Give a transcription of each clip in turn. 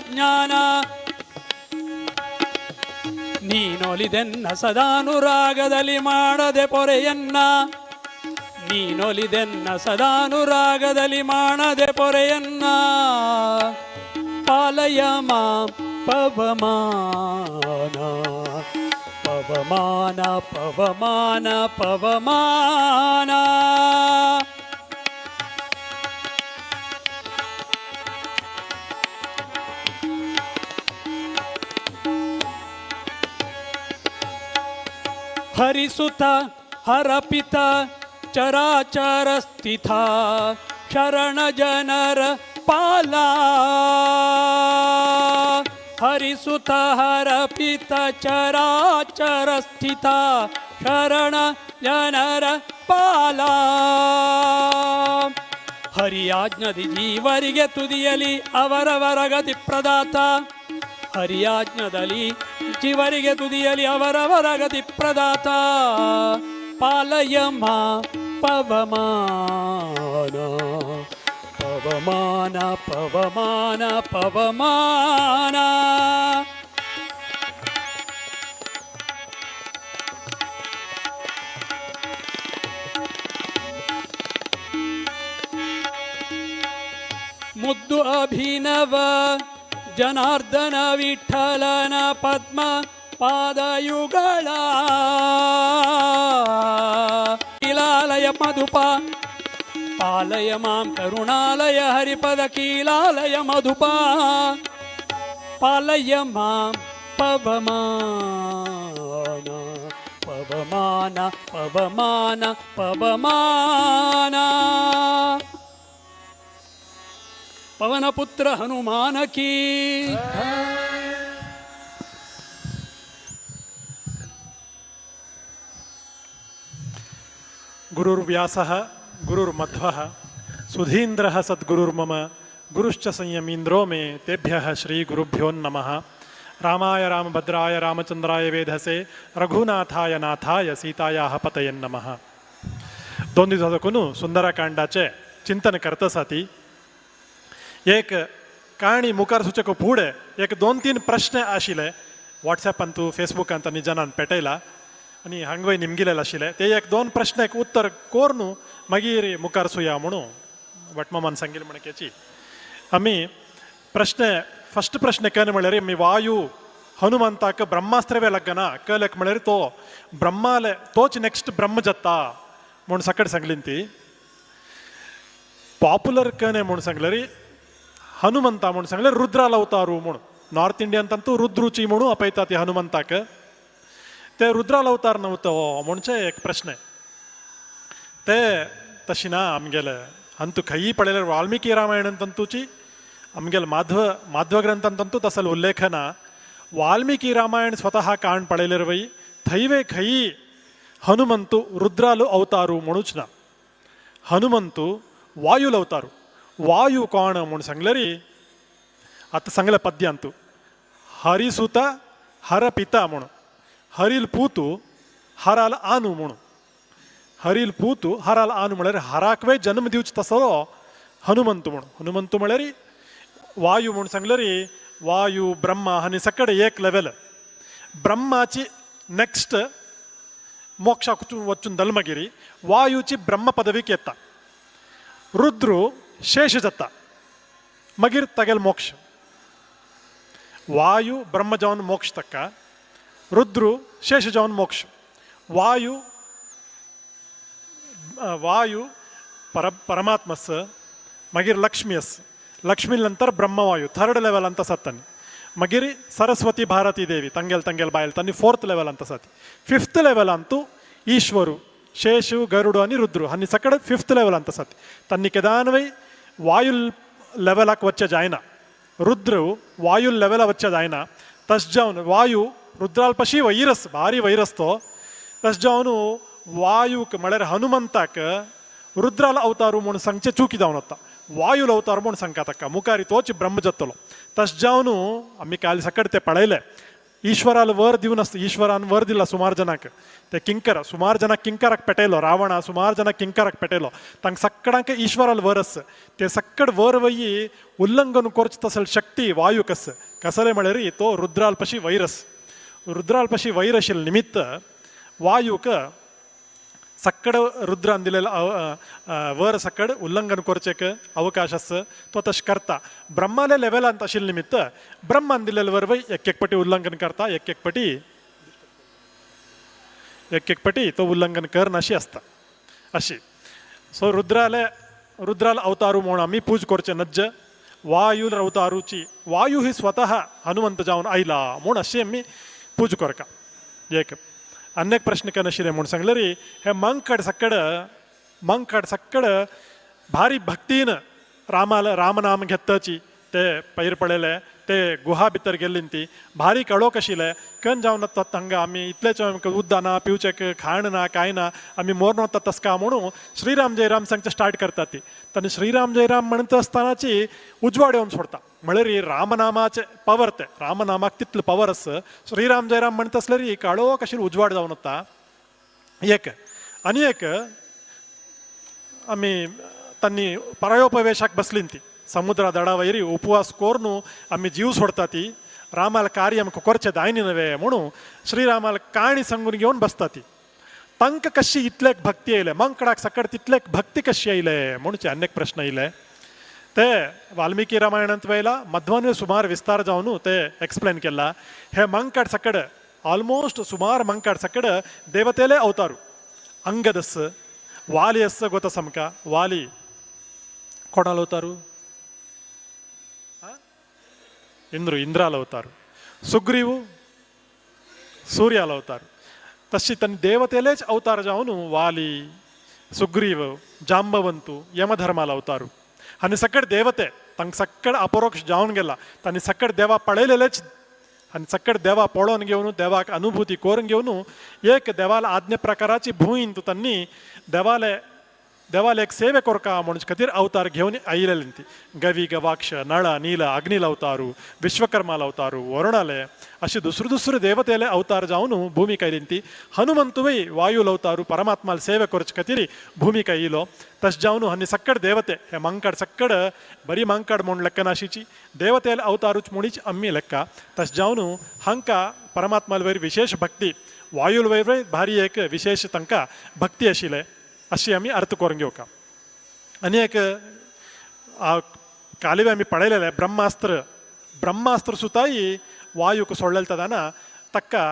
ಜ್ಞಾನ. ನೀನೊಲಿದೆನ್ನ ಸದಾನುರಾಗದಲ್ಲಿ ಮಾಡದೆ ಪೊರೆಯನ್ನ, ನೀನೊಲಿದೆನ್ನ ಸದಾನುರಾಗದಲ್ಲಿ ಮಾಡದೆ ಪೊರೆಯನ್ನ. ಪಾಲಯ ಮಾಂ ಪವಮಾನ ಪವಮಾನ ಪವಮಾನ ಪವಮಾನ. ಹರಿಸುತ ಹರಪಿತ ಚರಾಚರ ಸ್ಥಿತ ಶರಣ ಜನರ ಪಾಲ. ಹರಿಸುತ ಹರಪಿತ ಚರಾಚರ ಸ್ಥಿತ ಶರಣ ಜನರ ಪಾಲ. ಹರಿಯಾಜ್ಞದಿ ಜೀವರಿಗೆ ತುದಿಯಲಿ ಅವರವರ ಗತಿ ಪ್ರದಾತ. ಹರಿಯಾಜ್ಞದಲ್ಲಿ ಜೀವರಿಗೆ ತುದಿಯಲಿ ಅವರವರ ಗತಿ ಪ್ರದಾತ. ಪಾಲಯ ಮಾ ಪವಮಾನ ಪವಮಾನ ಪವಮಾನ ಪವಮಾನ. ಮುದ್ದು ಅಭಿನವ ಜನಾರ್ದನ ವಿಠಲನ ಪದ್ಮ ಪಾದಯುಗಳ. ಕೀಲಾಲಯ ಮಧುಪ ಪಾಲಯ ಮಾಂ ಕರುಣಾಲಯ ಹರಿಪದ ಕೀಲಾಲಯ ಮಧುಪ. ಪಾಲಯ ಮಾಂ ಪವಮಾನ ಪವಮಾನ ಪವಮಾನ ಪವಮಾನ. ಪವನಪುತ್ರ ಹನುಮಾನ ಕೀ. ಗುರುರ್ವ್ಯಾಸಃ ಗುರುರ್ಮಧ್ವಃ ಸುಧೀಂದ್ರಃ ಸದ್ಗುರುರ್ಮಮ ಗುರುಶ್ಚ ಸಂಯಮೀಂದ್ರೋ ಮೇ ತೇಭ್ಯಃ ಶ್ರೀ ಗುರುಭ್ಯೋ ನಮಃ. ರಾಮಾಯ ರಾಮಭದ್ರಾಯ ರಾಮಚಂದ್ರಾಯ ವೇಧಸೆ ರಘುನಾಥಾಯ ನಾಥಾಯ सीतायाः पतये नमः. दोन दिवसां साकून सुंदराकांडाचें चिंतन करता आसा ती एक काणी मुखार सुचक फुडें एक दोन तीन प्रश्न आशिल्ले वॉट्सॅपांतू फेसबुकांत आनी जनान पेटयला आनी हांगवय निमगिलेले आशिल्ले ते एक दोन प्रश्नाक उत्तर कोर न्हू मागीर मुखार सुया म्हणून वटमामान सांगिल्लें म्हणकेची आमी प्रश्न फस्ट प्रश्न केन्ना म्हळ्यार आमी वायू हनुमंताक ब्रह्मास्त्रवे लग्गना कलक म्हळ्यार तो ब्रह्माले तोच नेक्स्ट ब्रह्म जाता म्हूण सकट सांगली ती. पॉप्युलर कने म्हूण सांगल्यार हनुमंता म्हूण सांगल्यार रुद्राल अवतारू म्हूण नॉर्थ इंडियन तांतू रुद्रुची म्हणून अपयता ती हनुमंताक. ते रुद्राल अवतार नव्हतो म्हणचे एक प्रश्न. ते तशी ना आमगेले अंतू खंयी पळयल्यार वाल्मिकी रामायण तंतूची आमगेले माध्व माध्व ग्रंथान तंतू तसल उल्लेख ना. वाल्मिकी रामायण स्वतः काण पळयल्यार वय थंयवे खंयी हनुमंतू रुद्रालो अवतारू म्हणूच ना. हनुमंतू वायुल अवतारू. वायु कोण म्हूण सांगल्यार आतां सांगलें पद्यांतू हरिसुत हरपिता म्हूण हरील पूतू हराल आनू म्हूण. हरील पूतू हराल आनू म्हळ्यार हराकवे जन्म दिवचो तसो हनुमंतू म्हूण. हनुमंतू म्हळ्यार वायू म्हूण सांगल्यार वायू ब्रह्मा आनी सकड एक लेवल. ब्रह्माची नेक्स्ट मोक्षाक वचून दलमगिरी वायूची ब्रह्म पदवीक येता. रुद्रू शेष जाता मागीर तागेलो मोक्ष. वायू ब्रह्म जावन मोक्ष ताका, रुद्रू शेष जावन मोक्ष. वायू वायू पर परमात्मस मागीर लक्ष्मी अस, लक्ष्मी नंतर ब्रह्मवायू थर्ड लेवल अंत आसात तांणी. मागीर सरस्वती भारती देवी तांगेल तांगेल बायल तांणी फोर्थ लेवल अंत आसात. फिफ्थ लेवलांतू ईश्वरू शेषु गरुडू आनी रुद्रू हांणी सकड फिफ्थ लेवल अंत आसात. तांणी केदानवय वायु लेवलाक वच्चें जायना. रुद्र वायु लेवला वच्चें जायना. तश जावन वायु रुद्राल पशी वैरस भारी वैरस तो. तश जावन वायूक म्हळ्यार हनुमंताक रुद्राल अवतारू म्हूण सांगचें चुकी जावन वता. वायुल अवतार म्हूण सांगता ताका मुखार तोच ब्रह्म जातलो. तश जावन आमी काल सकट ते पळयलें. ईश्वराला वर दिवन आसता, ईश्वरान वर दिला सुमार जणांक, ते किंकर सुमार जणांक किंकराक पेटयलो, रावणा सुमार जणांक किंकराक पेटयलो, तांकां सगळ्यांक ईश्वराल वर आस, ते सक्कड वर वयी उल्लंघन करचे तसल शक्ती वायूक आस. कसले म्हळ्यार तो रुद्रालपशी वैरस, रुद्रालपशी वैर आशिल्ले निमित्त वायूक सक्कड रुद्रान दिलेलो वर सक्कड उल्लंघन करचेक अवकाश आस, तो तशें करता. ब्रह्माले लेवलांत आशिल्ले निमित्त ब्रह्मान दिलेले वर वय एक एक पटी उल्लंघन करता, एक एक पटी एक एक पटी तो उल्लंघन करनाशी आसता अशी. सो रुद्राले रुद्राल अवतारू म्हणून आमी पूज करचे नज्ज, वायू अवतारूची वायू ही स्वतः हनुमंत जावन आयला म्हूण अशी आमी पूज करका. एक अनेक प्रश्न कनशिले म्हूण सांगले री, हे मंकड सक्कड मंकड सक्कड भारी भक्तीन रामाला रामनाम घेतची ते पैर पडले ते गुहा भितर गेल्ली ती भारी कळोक आशिल्ले कन जावन हांगा आमी इतलेच आमकां उद्दां ना पिवचेक खाण ना कांय ना आमी मोरन वता तसका म्हणून श्रीराम जयराम सांगचे स्टार्ट करतात ती. तांणी श्रीराम जयराम म्हणत आसतनाची उजवाड येवन सोडता, म्हळ्यार रामनामाचे पवर, ते रामनामाक तितलो पवर आस, श्रीराम जयराम म्हणत आसल्यार काळोख आशिल्लो उजवाड जावन वता. एक आनी एक आमी तांणी परायोपवेशाक बसली ती समुद्रा दडा वयरी उपवास कोरून आमी जीव सोडता ती, रामाल कार्य आमकां करचें दायनी नव्हे म्हणून श्रीरामाल काणी सांगून घेवन बसता ती. तांकां कशी इतलेक भक्ती येयले, मंकडाक सकट तितलेक भक्ती कशी येयले म्हणचे अनेक प्रश्न येयले. ते वाल्मिकी रामायणांत वयला मध्वानवे सुमार विस्तार जावन ते एक्सप्लेन केला. हे मंकड सकड ऑलमोस्ट सुमार मंकड सकड देवतेले अवतारू अंगदस वाली अस गोता समका वाली कोणाल अवतारू, इंद्र इंद्राल अवतारू, सुग्रीव सूर्याल अवतार, तशी तांणी देवतेलेच अवतार जावन वाली सुग्रीव जांबवंतू यमधर्माल अवतारू आनी सकड देवते तांकां सकड अपरोक्ष जावन गेला, तांणी सकड देवा पळयलेलेच आनी सकड देवा पळोवन घेवन देवाक अनुभूती करून घेवन एक देवाल आज्ञे प्रकाराची भूंय तांणी देवाले देवाले एक सेवे कोरका म्हणून खातीर अवतार घेवन आयिल्ले ती. गवी गवाक्ष नळ नील अग्नील अवतारू विश्वकर्माल अवतारू वरुणाले अशी दुसरे दुसरे देवतेले अवतार जावन भूमिका येयली ती. हनुमंतुवय वायूल अवतारू परमात्माल सेवे करचे खातीर भूमिका येयलो. तशें जावन आनी सक्कड देवते हे मंकड सक्कड बरी मंकड म्हूण लेक्क नाशिची देवतेले अवतारूच म्हणीच आमी लेक्का. तशें जावन हांकां परमात्माल वयर विशेष भक्ती, वायूल वयर भारी एक विशेष तांकां भक्ती आशिल्ले अशी आमी अर्थ करून घेवका. आनी एक कालिवे आमी पळयलेले ब्रह्मास्त्र, ब्रह्मास्त्र सुताय वायूक सोडलेले तेन्ना ताका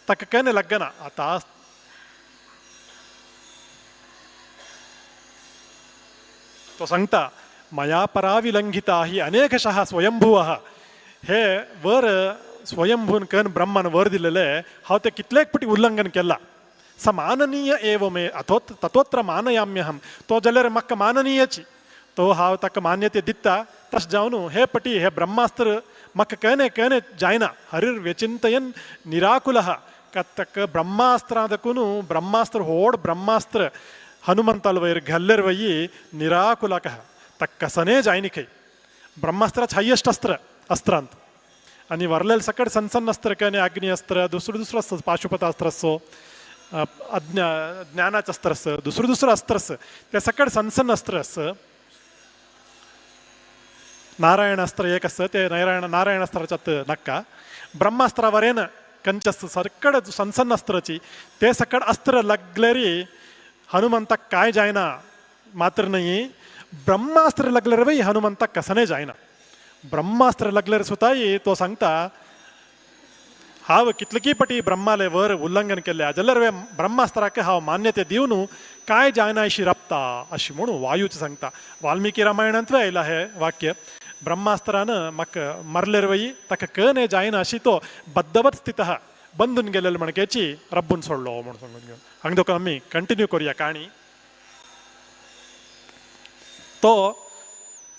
ताका केन्ना लागना. आतां तो सांगता मया पराविलंघिता ही अनेकशः स्वयंभुवः, हे वर स्वयंभून कन ब्रह्मान वर दिलेले हांव ते कितलेक पटी उल्लंघन केला, स माननीय एव मे अथो ततोत्र मानयाम्यहम, तो जाल्यार म्हाका माननीयची तो हांव ताका मान्यते दिता. तशें जावन हे पटी हे ब्रह्मास्त्र म्हाका केने केने जायना, हरिर व्यचिंतयन निराकुलः ताका ब्रह्मास्त्रा देखून ब्रह्मास्त्र होड ब्रह्मास्त्र हनुमंताल वयर घाल्लेर वयी निराकुलकः ताका कसने जायनी खंय. ब्रह्मास्त्राच हायेस्ट अस्त्र अस्त्रांत आनी वरलेले सकट सन्न सन्न अस्त्र कने अग्नि अस्त्र दुसरो दुसरो आसता, पाशुपत अस्त्र असो अज्ञा ज्ञानाचं अस्त्र असं दुसरं दुसरं अस्त्र असं त्या सकट सनसन अस्त्र असं नारायण अस्त्र एक असं ते नारायण नारायण अस्त्राच्यात नक्का ब्रह्मास्त्रावरेन कंच असं सकड सनसन अस्त्राची ते सकट अस्त्र लागलेरी हनुमंताक काय जायना मात्र नाही, ब्रह्मास्त्र लागलेर वय हनुमंताक कसने जायना. ब्रह्मास्त्र लागलेर सुताई तो सांगता हांव कितलकी पटी ब्रह्माले वर उल्लंघन केल्ले जाल्यार वे ब्रह्मास्त्राक हांव मान्यते दिवन काय जायना अशी रपता अशी म्हणून वायूच सांगता. वाल्मिकी रामायणांत आयला हे वाक्य, ब्रह्मास्त्रान म्हाका मरलेर वयी ताका कने जायना अशी तो बद्दवत स्थित बंदून गेलेले म्हणकेची रब्बून सोडलो म्हणून सांगून घेवन हांगा देखून आमी कंटिन्यू करुया काणी. तो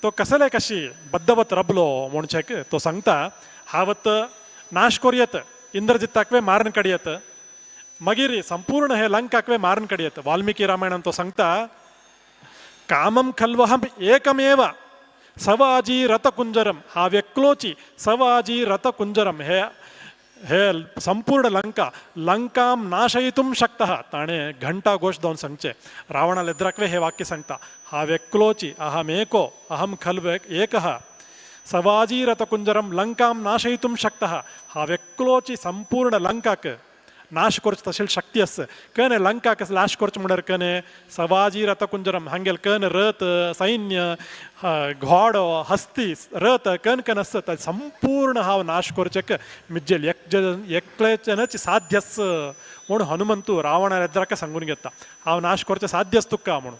तो कसले कशी बद्दवत रबलो म्हणचेक तो सांगता हांव नाश करूं येत, इंद्रजित्ताकवे मारण काडयेत, मागीर संपूर्ण हे लंकाकवे मारण काडयेत. वाल्मिकी रामायणान तो सांगता कामं खल्वहम एकमेव सवाजी रथकुंजरम, हांव एकलोची सवाजी रथकुंजरम हे हे संपूर्ण लंका लंकाम नाशयितुं शक्तः ताणें घंटा घोश जावन सांगचें रावणा लेद्राकवे हे वाक्य सांगता हांव एकलोची अहमेको अहम खल्व एकः सवाजीरथकुंजरम लंकाम नाशयितुं शक्तः हांव एकलोची संपूर्ण लंकाक नाश करचो तशें शक्ती आसा कने लंकाक नाश करचो म्हणल्यार कने सवाजी रथकुंजरम हांगेल कन रथ सैन्य घोडो हस्ती रथ कन कन आसा ताजें संपूर्ण हांव नाश करचेक मिज्जेल एकलेच्यानच साध्य आसा म्हूण हनुमंतू रावणा एद्राक सांगून घेता हांव नाश करचें साध्य आसा तुका म्हणून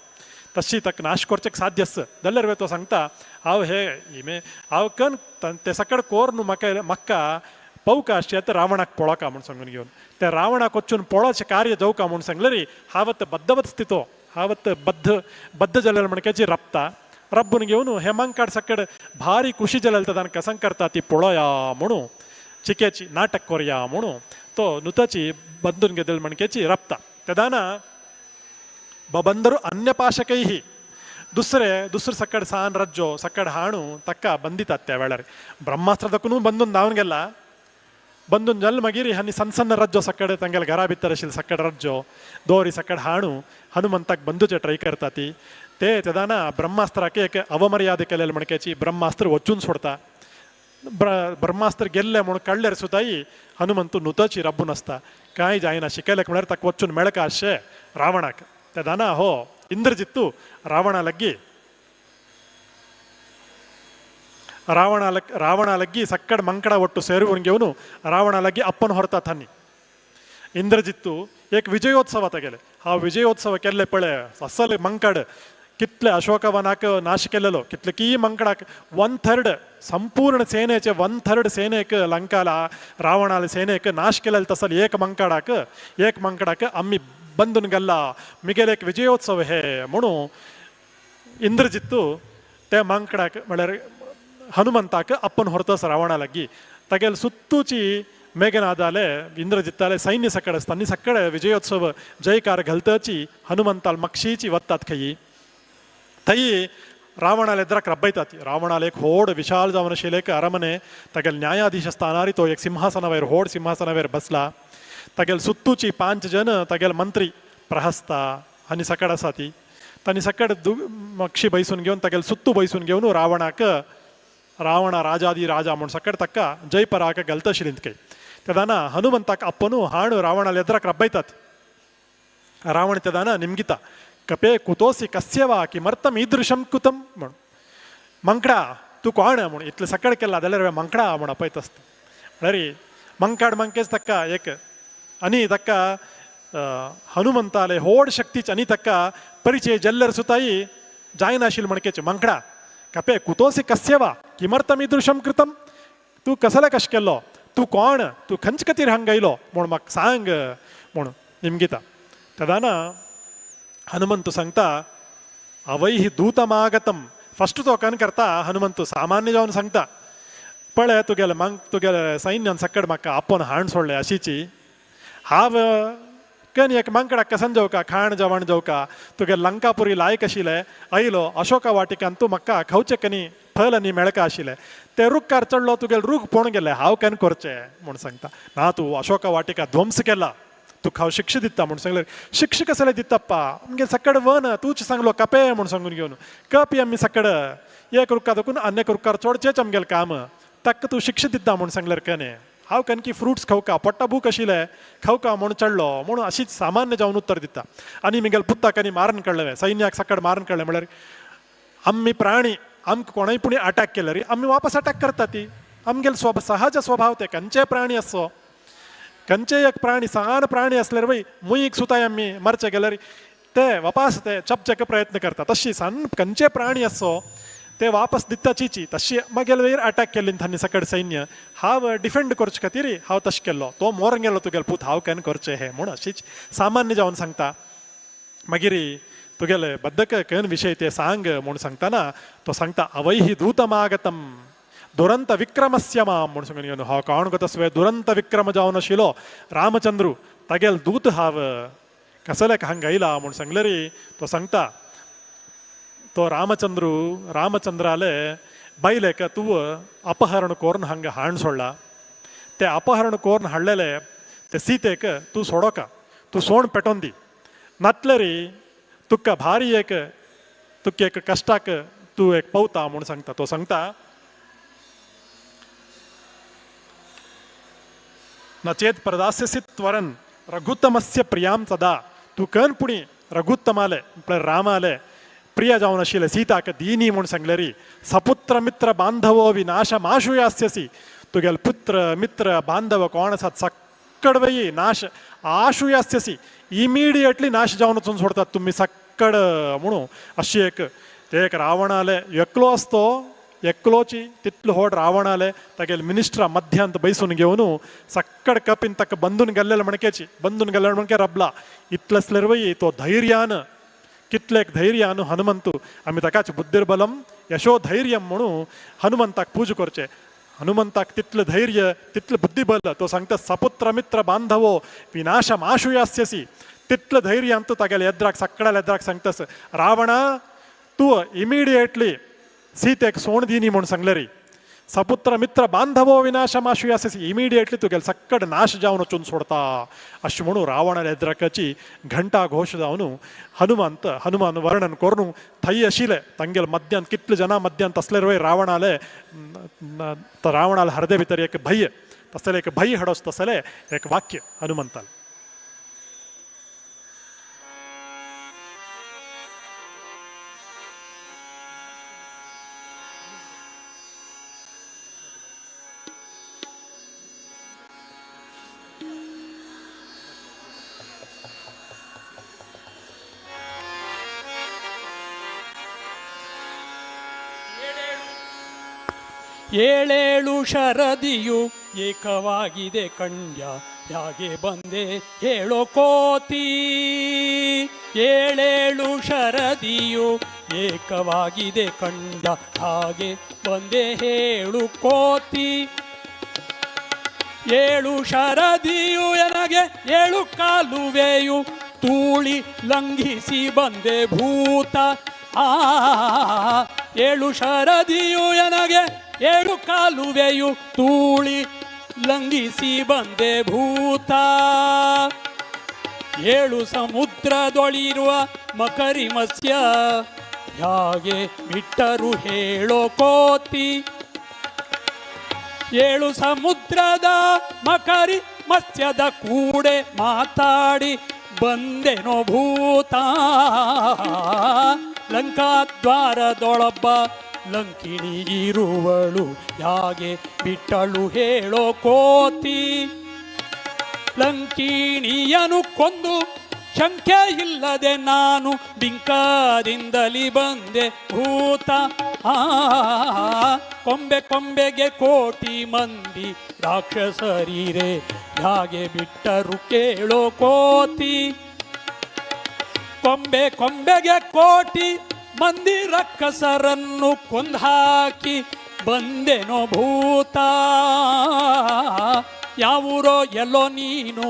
तशी ताका नाश करचेक साध्य आसा जाल्यार तो सांगता हांव हे इमे हांव कन ते सकड कोर न्हू म्हाका म्हाका पवका आशिल्लें रावणाक पळोवका म्हूण सांगून घेवन त्या रावणाक वचून पळोवचें कार्य जावका म्हूण सांगलें री हांव बद्धवत स्थितो हांव बद्ध बद्ध जाल्यार म्हणकाची रबता रब्बून घेवन हेमांकाड सकड भारी खुशी जाल्यार ताण कसंग करता ती पळोया म्हणून चिक्याची नाटक करया म्हणून तो नुताची बंदून घेतली म्हणकेची रबता तेदाना बबंदरू अन्यपाशकैः दुसरे दुसरे सकड सान रज्जो सकड हाणू तक्का बंदितात त्या वेळार ब्रह्मास्त्रदकून बंदून धांवन गेला बंदून जल मागीर हांणी सन्न सन्न रज्जो सकड तांगेले घरा भितर आशिल्ले सकड रज्जो दोरी सकड हाणू हनुमंताक बंदूचे ट्राय करता ती ते तेदाना ब्रह्मास्त्राक एक अवमर्यादा केलेले म्हणक्याची ब्रह्मास्त्र वचून सोडता ब्रह्मास्त्र गेल्ले म्हूण काडल्यार सुद्दां हनुमंतू नुताची रब्बून आसता कांय जायना शिकयलें म्हळ्यार ताका वचून मेळका अशें रावणाक तेदाना हो इंद्रजित्तू रावणा लग्गी रावणा लग्गी सक्कड मंकडा ಒಟ್ಟು ಸೇರುವನ್ घेवन रावणा लग्गी अप्पन ಹೊರता थानी इंद्रजित्तू एक विजयोत्सव गेले हा विजयोत्सव केल्ले पळय असल मंकड कितले अशोकवनाक नाश केलेलो कितले की मंकडाक 1/3 संपूर्ण सेनेचे 1/3 सेनेक लंकाला रावणाले सेनेक नाश केलेले तसल एक मंकडाक आम्ही बंदून गेल्ला मिगेले एक विजयोत्सव हे म्हणून इंद्रजित्तू ते मंकडाक म्हळ्यार हनुमंताक अप्पन ಹೊರತस रावणा लग्गी तागेले सुत्तूची मेघनादाले इंद्रजित्ताले सैन्य सकड आसता आनी सकड विजयोत्सव जयकार घालतची हनुमंताल मक्षीची वतात खंय थंय रावणाले एद्राक रब्बयतात रावणाले एक होड विशाल जावन आशिल्लें एक अरमने तागेले न्यायाधीश स्थानारी तो एक सिंहासना वयर होड सिंहासना वयर बसला तागेले सुत्तूची 5 जण तागेले मंत्री प्रहस्ता आनी सकड आसा ती तांणी सकड मक्षी बैसून घेवन तागेले सुत्तू बैसून घेवन रावणाक रावण राजादी राजा म्हूण सकड ताका जयपराक घालता आशिल्ली तेदाना हनुमंताक अप्पनू हाणू रावणाले एद्राक रब्बयतात रावण तेदाना निमगिता कपे कुतोसी कस्य वा किमर्थम ईदृशं कुतम म्हूण मंकडा तूं कोण म्हूण इतलें सकड केला जाल्यार मंकडा म्हूण आपयत आसता म्हळ्यार मंकाड मंकेच ताका एक आनी ताका हनुमंताले होड शक्तीच आनी ताका परिचय जाल्यार सुताई जायनाशिल्लें म्हणकेचें मंकडा कपे कुतोसी कस्य वा किमर्थम ईदृशं कृतम तूं कसले कशें केल्लो तूं कोण तूं खंयचे खातीर हांगा आयलो म्हूण म्हाका सांग म्हूण निमगिता तेदाना हनुमंतू सांगता अवैहि दूतमागतम फस्ट तो कन करता हनुमंतू सामान्य जावन सांगता पळय तुगेले मंग तुगेले सैन्यान सकड म्हाका आपोवन हाण सोडले अशीची हांव कन एक मांकडाक कसन जावका खाण जेवण जावका तुगे लंकापुरी लायक आशिल्लें आयलो अशोका वाटिकान तूं म्हाका खावचें कनी फल आनी मेळका आशिल्लें ते रुखार चडलो तुगेले रूख पळोवन गेले हांव केन्ना करचें म्हूण सांगता ना तूं अशोका वाटिका ध्वंस केला तुका हांव शिक्षा दिता म्हूण सांगलें शिक्षा कसले दिताप्पा आमगे सकड वन तूंच सांगलो कपे म्हूण सांगून घेवन कपी आमी सकड एक रुखा दखून आनी एक रुखार चडचेंच आमगेलें काम ताका तूं शिक्षा दिता म्हूण सांगल्यार कने हांव कनकी फ्रुट्स खावका पोट्टा भूक आशिल्लें खावका म्हूण चडलो म्हूण अशीच सामान्य जावन उत्तर दिता आनी मिगेल पुत्ताक आनी मारून काडलें सैन्याक सकड मारून काडलें म्हळ्यार आमी प्राणी आमकां कोणूय पुणी अटॅक केल्यार आमी वापस अटॅक करता ती आमगेले स्वभाव सहज स्वभाव ते खंयचेय प्राणी आसो खंयचेय एक प्राणी सान प्राणी आसल्यार वय मुयीक सुताय आमी मरचे गेल्यार ते वापस ते चपचेक प्रयत्न करता तशी सान खंयचे प्राणी आसो ते वापस दिता चिची तशी मागेले वयर अटॅक केल्ली तांणी सकड सैन्य हांव डिफेंड करचे खातीर हांव तशें केल्लो तो मोर गेलो तुगेलो पूत हांव केन्ना करचें हें म्हूण अशीच सामान्य जावन सांगता मागीर तुगेले बद्दक कन विशय ते सांग म्हूण सांगतना तो सांगता अवैहि दूतमागतम दुरंत विक्रमस्य माम म्हूण सांगून घेवन हो कोण गो दुरंत विक्रम जावन आशिल्लो रामचंद्रू तागेल दूत हांव कसलेक हांगा आयला म्हूण सांगलें री तो सांगता तो रामचंद्रू रामचंद्राले बायलेक तूं अपहरण करून हांगा हाण सोडला ते अपहरण कोरून हाडलेले ते सीतेक तूं सोडोका, तूं सोण पेटोवन दी, नातलेरी तुका भारी एक तुका एक कश्टाक तूं एक पवता म्हूण सांगता. तो सांगता न चेत प्रदास्यसि त्वरन रघुत्तमस्य प्रियां सदा, तूं कन पुणी रघुत्तमाले म्हळ्यार रामाले प्रिय जावन आशिल्ले सीताक दीनी म्हूण सांगलेरी सपुत्र मित्र बांधवो विनाश माशु यास्यसि, तुगेले पुत्र मित्र बांधव कोण आसात सक्कड वयी नाश आशु यास्यसि, इमिडिएटली नाश जावन वचून सोडतात तुमी सक्कड म्हणून अशी एक ते एक रावणाले एकलो आसतो एकलोची तितलो व्हड रावणाले तागेले मिनिस्टरा मध्यांत बैसून घेवन सक्कड कपीन ताका बंदून गेल्लेले म्हणकेची, बंदून गेल्लेले म्हणके रबला इतलें आसल्यार वय तो धैर्यान कितले एक धैर्यान हनुमंतू आमी ताकाच बुद्धिर्बलम यशो धैर्यम म्हणून हनुमंताक पूज करचें. हनुमंताक तितलें धैर्य तितलें बुद्धिबल, तो सांगता सपुत्र मित्र बांधवो विनाशम आशु यास्यसि, तितलें धैर्यान तूं तागेले येद्राक सक्कडाले येद्राक सांगतास रावणा तूं इमिडिएटली सीतेक सोण दिनी म्हूण सांगलेरी सपुत्र मित्र बांधवो विनाशम आशु यास्यसि, इमिडिएटली तुगेले सक्कड नाश जावन वचून सोडता अशें म्हणून रावणाले येद्राकाची घंटा घोश जावन हनुमंत हनुमान वर्णन करून थंय आशिल्ले तांगेले मध्यांत कितले जनां मध्यांत तसले वय रावणाले रावणाले हरदे भितर एक भय तसले एक भय हाडोस तसले एक वाक्य हनुमंताले. ಏಳೇಳು ಶರದಿಯು ಏಕವಾಗಿದೆ ಕಂಡ್ಯ ಯಾಗೆ ಬಂದೆ ಹೇಳೋ ಕೋತಿ, ಏಳೇಳು ಶರದಿಯು ಏಕವಾಗಿದೆ ಕಂಡ್ಯ ಹಾಗೆ ಬಂದೆ ಹೇಳು ಕೋತಿ, ಏಳು ಶರದಿಯು ಎನಗೆ ಏಳು ಕಾಲುವೆಯು ತೂಳಿ ಲಂಘಿಸಿ ಬಂದೆ ಭೂತ, ಆ ಏಳು ಶರದಿಯು ಎನಗೆ ಏಳು ಕಾಲುವೆಯು ತೂಳಿ ಲಂಘಿಸಿ ಬಂದೆ ಭೂತ, ಏಳು ಸಮುದ್ರದೊಳಿರುವ ಮಕರಿ ಮತ್ಸ್ಯ ಹೇಗೆ ಬಿಟ್ಟರು ಹೇಳೋ ಕೋತಿ, ಏಳು ಸಮುದ್ರದ ಮಕರಿ ಮತ್ಸ್ಯದ ಕೂಡೆ ಮಾತಾಡಿ ಬಂದೆನೋ ಭೂತ, ಲಂಕಾದ್ವಾರದೊಳೊಬ್ಬ ಲಂಕಿಣಿ ಇರುವಳು ಯಾಗೆ ಬಿಟ್ಟಳು ಹೇಳೋ ಕೋತಿ, ಲಂಕಿಣಿಯನು ಕೊಂದು ಶಂಕೆ ಇಲ್ಲದೆ ನಾನು ಬಿಂಕದಿಂದಲಿ ಬಂದೆ ಭೂತ, ಆ ಕೊಂಬೆ ಕೊಂಬೆಗೆ ಕೋಟಿ ಮಂದಿ ರಾಕ್ಷಸರೀರೆ ಯಾಗೆ ಬಿಟ್ಟರು ಕೇಳೋ ಕೋತಿ, ಕೊಂಬೆ ಕೊಂಬೆಗೆ ಕೋಟಿ ಮಂದಿ ರಕ್ಕಸರನ್ನು ಕೊಂದ್ಹಾಕಿ ಬಂದೆನೋ ಭೂತ, ಯಾವೂರೋ ಎಲ್ಲೋ ನೀನು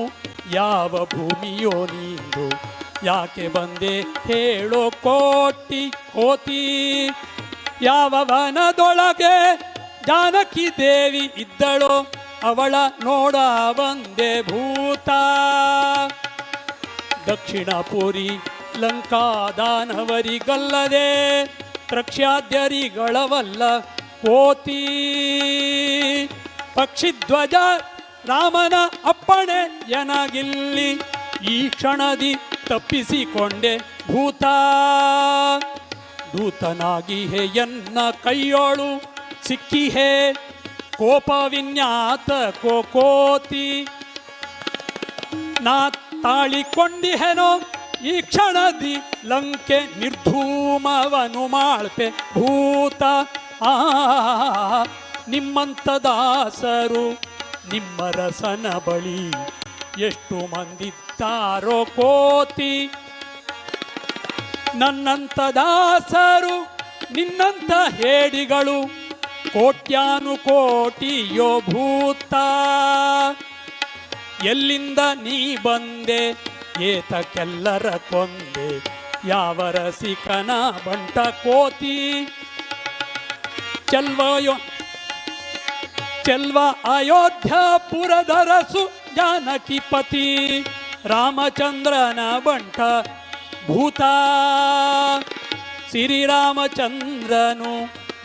ಯಾವ ಭೂಮಿಯೋ ನೀನು ಯಾಕೆ ಬಂದೆ ಹೇಳೋ ಕೋಟಿ ಕೋತಿ, ಯಾವ ವನದೊಳಗೆ ಜಾನಕಿ ದೇವಿ ಇದ್ದಳೋ ಅವಳ ನೋಡ ಬಂದೆ ಭೂತ, ದಕ್ಷಿಣಪುರಿ ಲಂಕಾದಾನವರಿಗಲ್ಲದೆ ತ್ರಕ್ಷ್ಯಾದ್ಯರಿಗಳವಲ್ಲ ಕೋತಿ, ಪಕ್ಷಿಧ್ವಜ ರಾಮನ ಅಪ್ಪಣೆ ಎನಗಿಲ್ಲಿ ಈ ಕ್ಷಣದಿ ತಪ್ಪಿಸಿಕೊಂಡೆ ಭೂತ, ದೂತನಾಗಿ ಎನ್ನ ಕೈಯೋಳು ಸಿಕ್ಕಿಹೆ ಕೋಪವಿನ್ಯಾತ ಕೋತಿ, ನಾ ತಾಳಿಕೊಂಡಿಹೆನೋ ಈ ಕ್ಷಣದಿ ಲಂಕೆ ನಿರ್ಧೂಮವನು ಮಾಳ್ಪೆ ಭೂತ, ಆ ನಿಮ್ಮಂತ ದಾಸರು ನಿಮ್ಮ ರಸನ ಬಳಿ ಎಷ್ಟು ಮಂದಿದ್ದಾರೋ ಕೋತಿ, ನನ್ನಂತ ದಾಸರು ನಿನ್ನಂತ ಹೇಡಿಗಳು ಕೋಟ್ಯಾನು ಕೋಟಿಯೋ ಭೂತ, ಎಲ್ಲಿಂದ ನೀ ಬಂದೆ ಏತಕ್ಕೆಲ್ಲರ ಕೊಂದೆ ಯಾವ ರಸಿಕನ ಬಂಟ ಕೋತಿ, ಚೆಲ್ವಯೋ ಚೆಲ್ವ ಅಯೋಧ್ಯಾಪುರದರಸು ಜಾನಕಿಪತಿ ರಾಮಚಂದ್ರನ ಬಂಟ ಭೂತ. ಶ್ರೀರಾಮಚಂದ್ರನು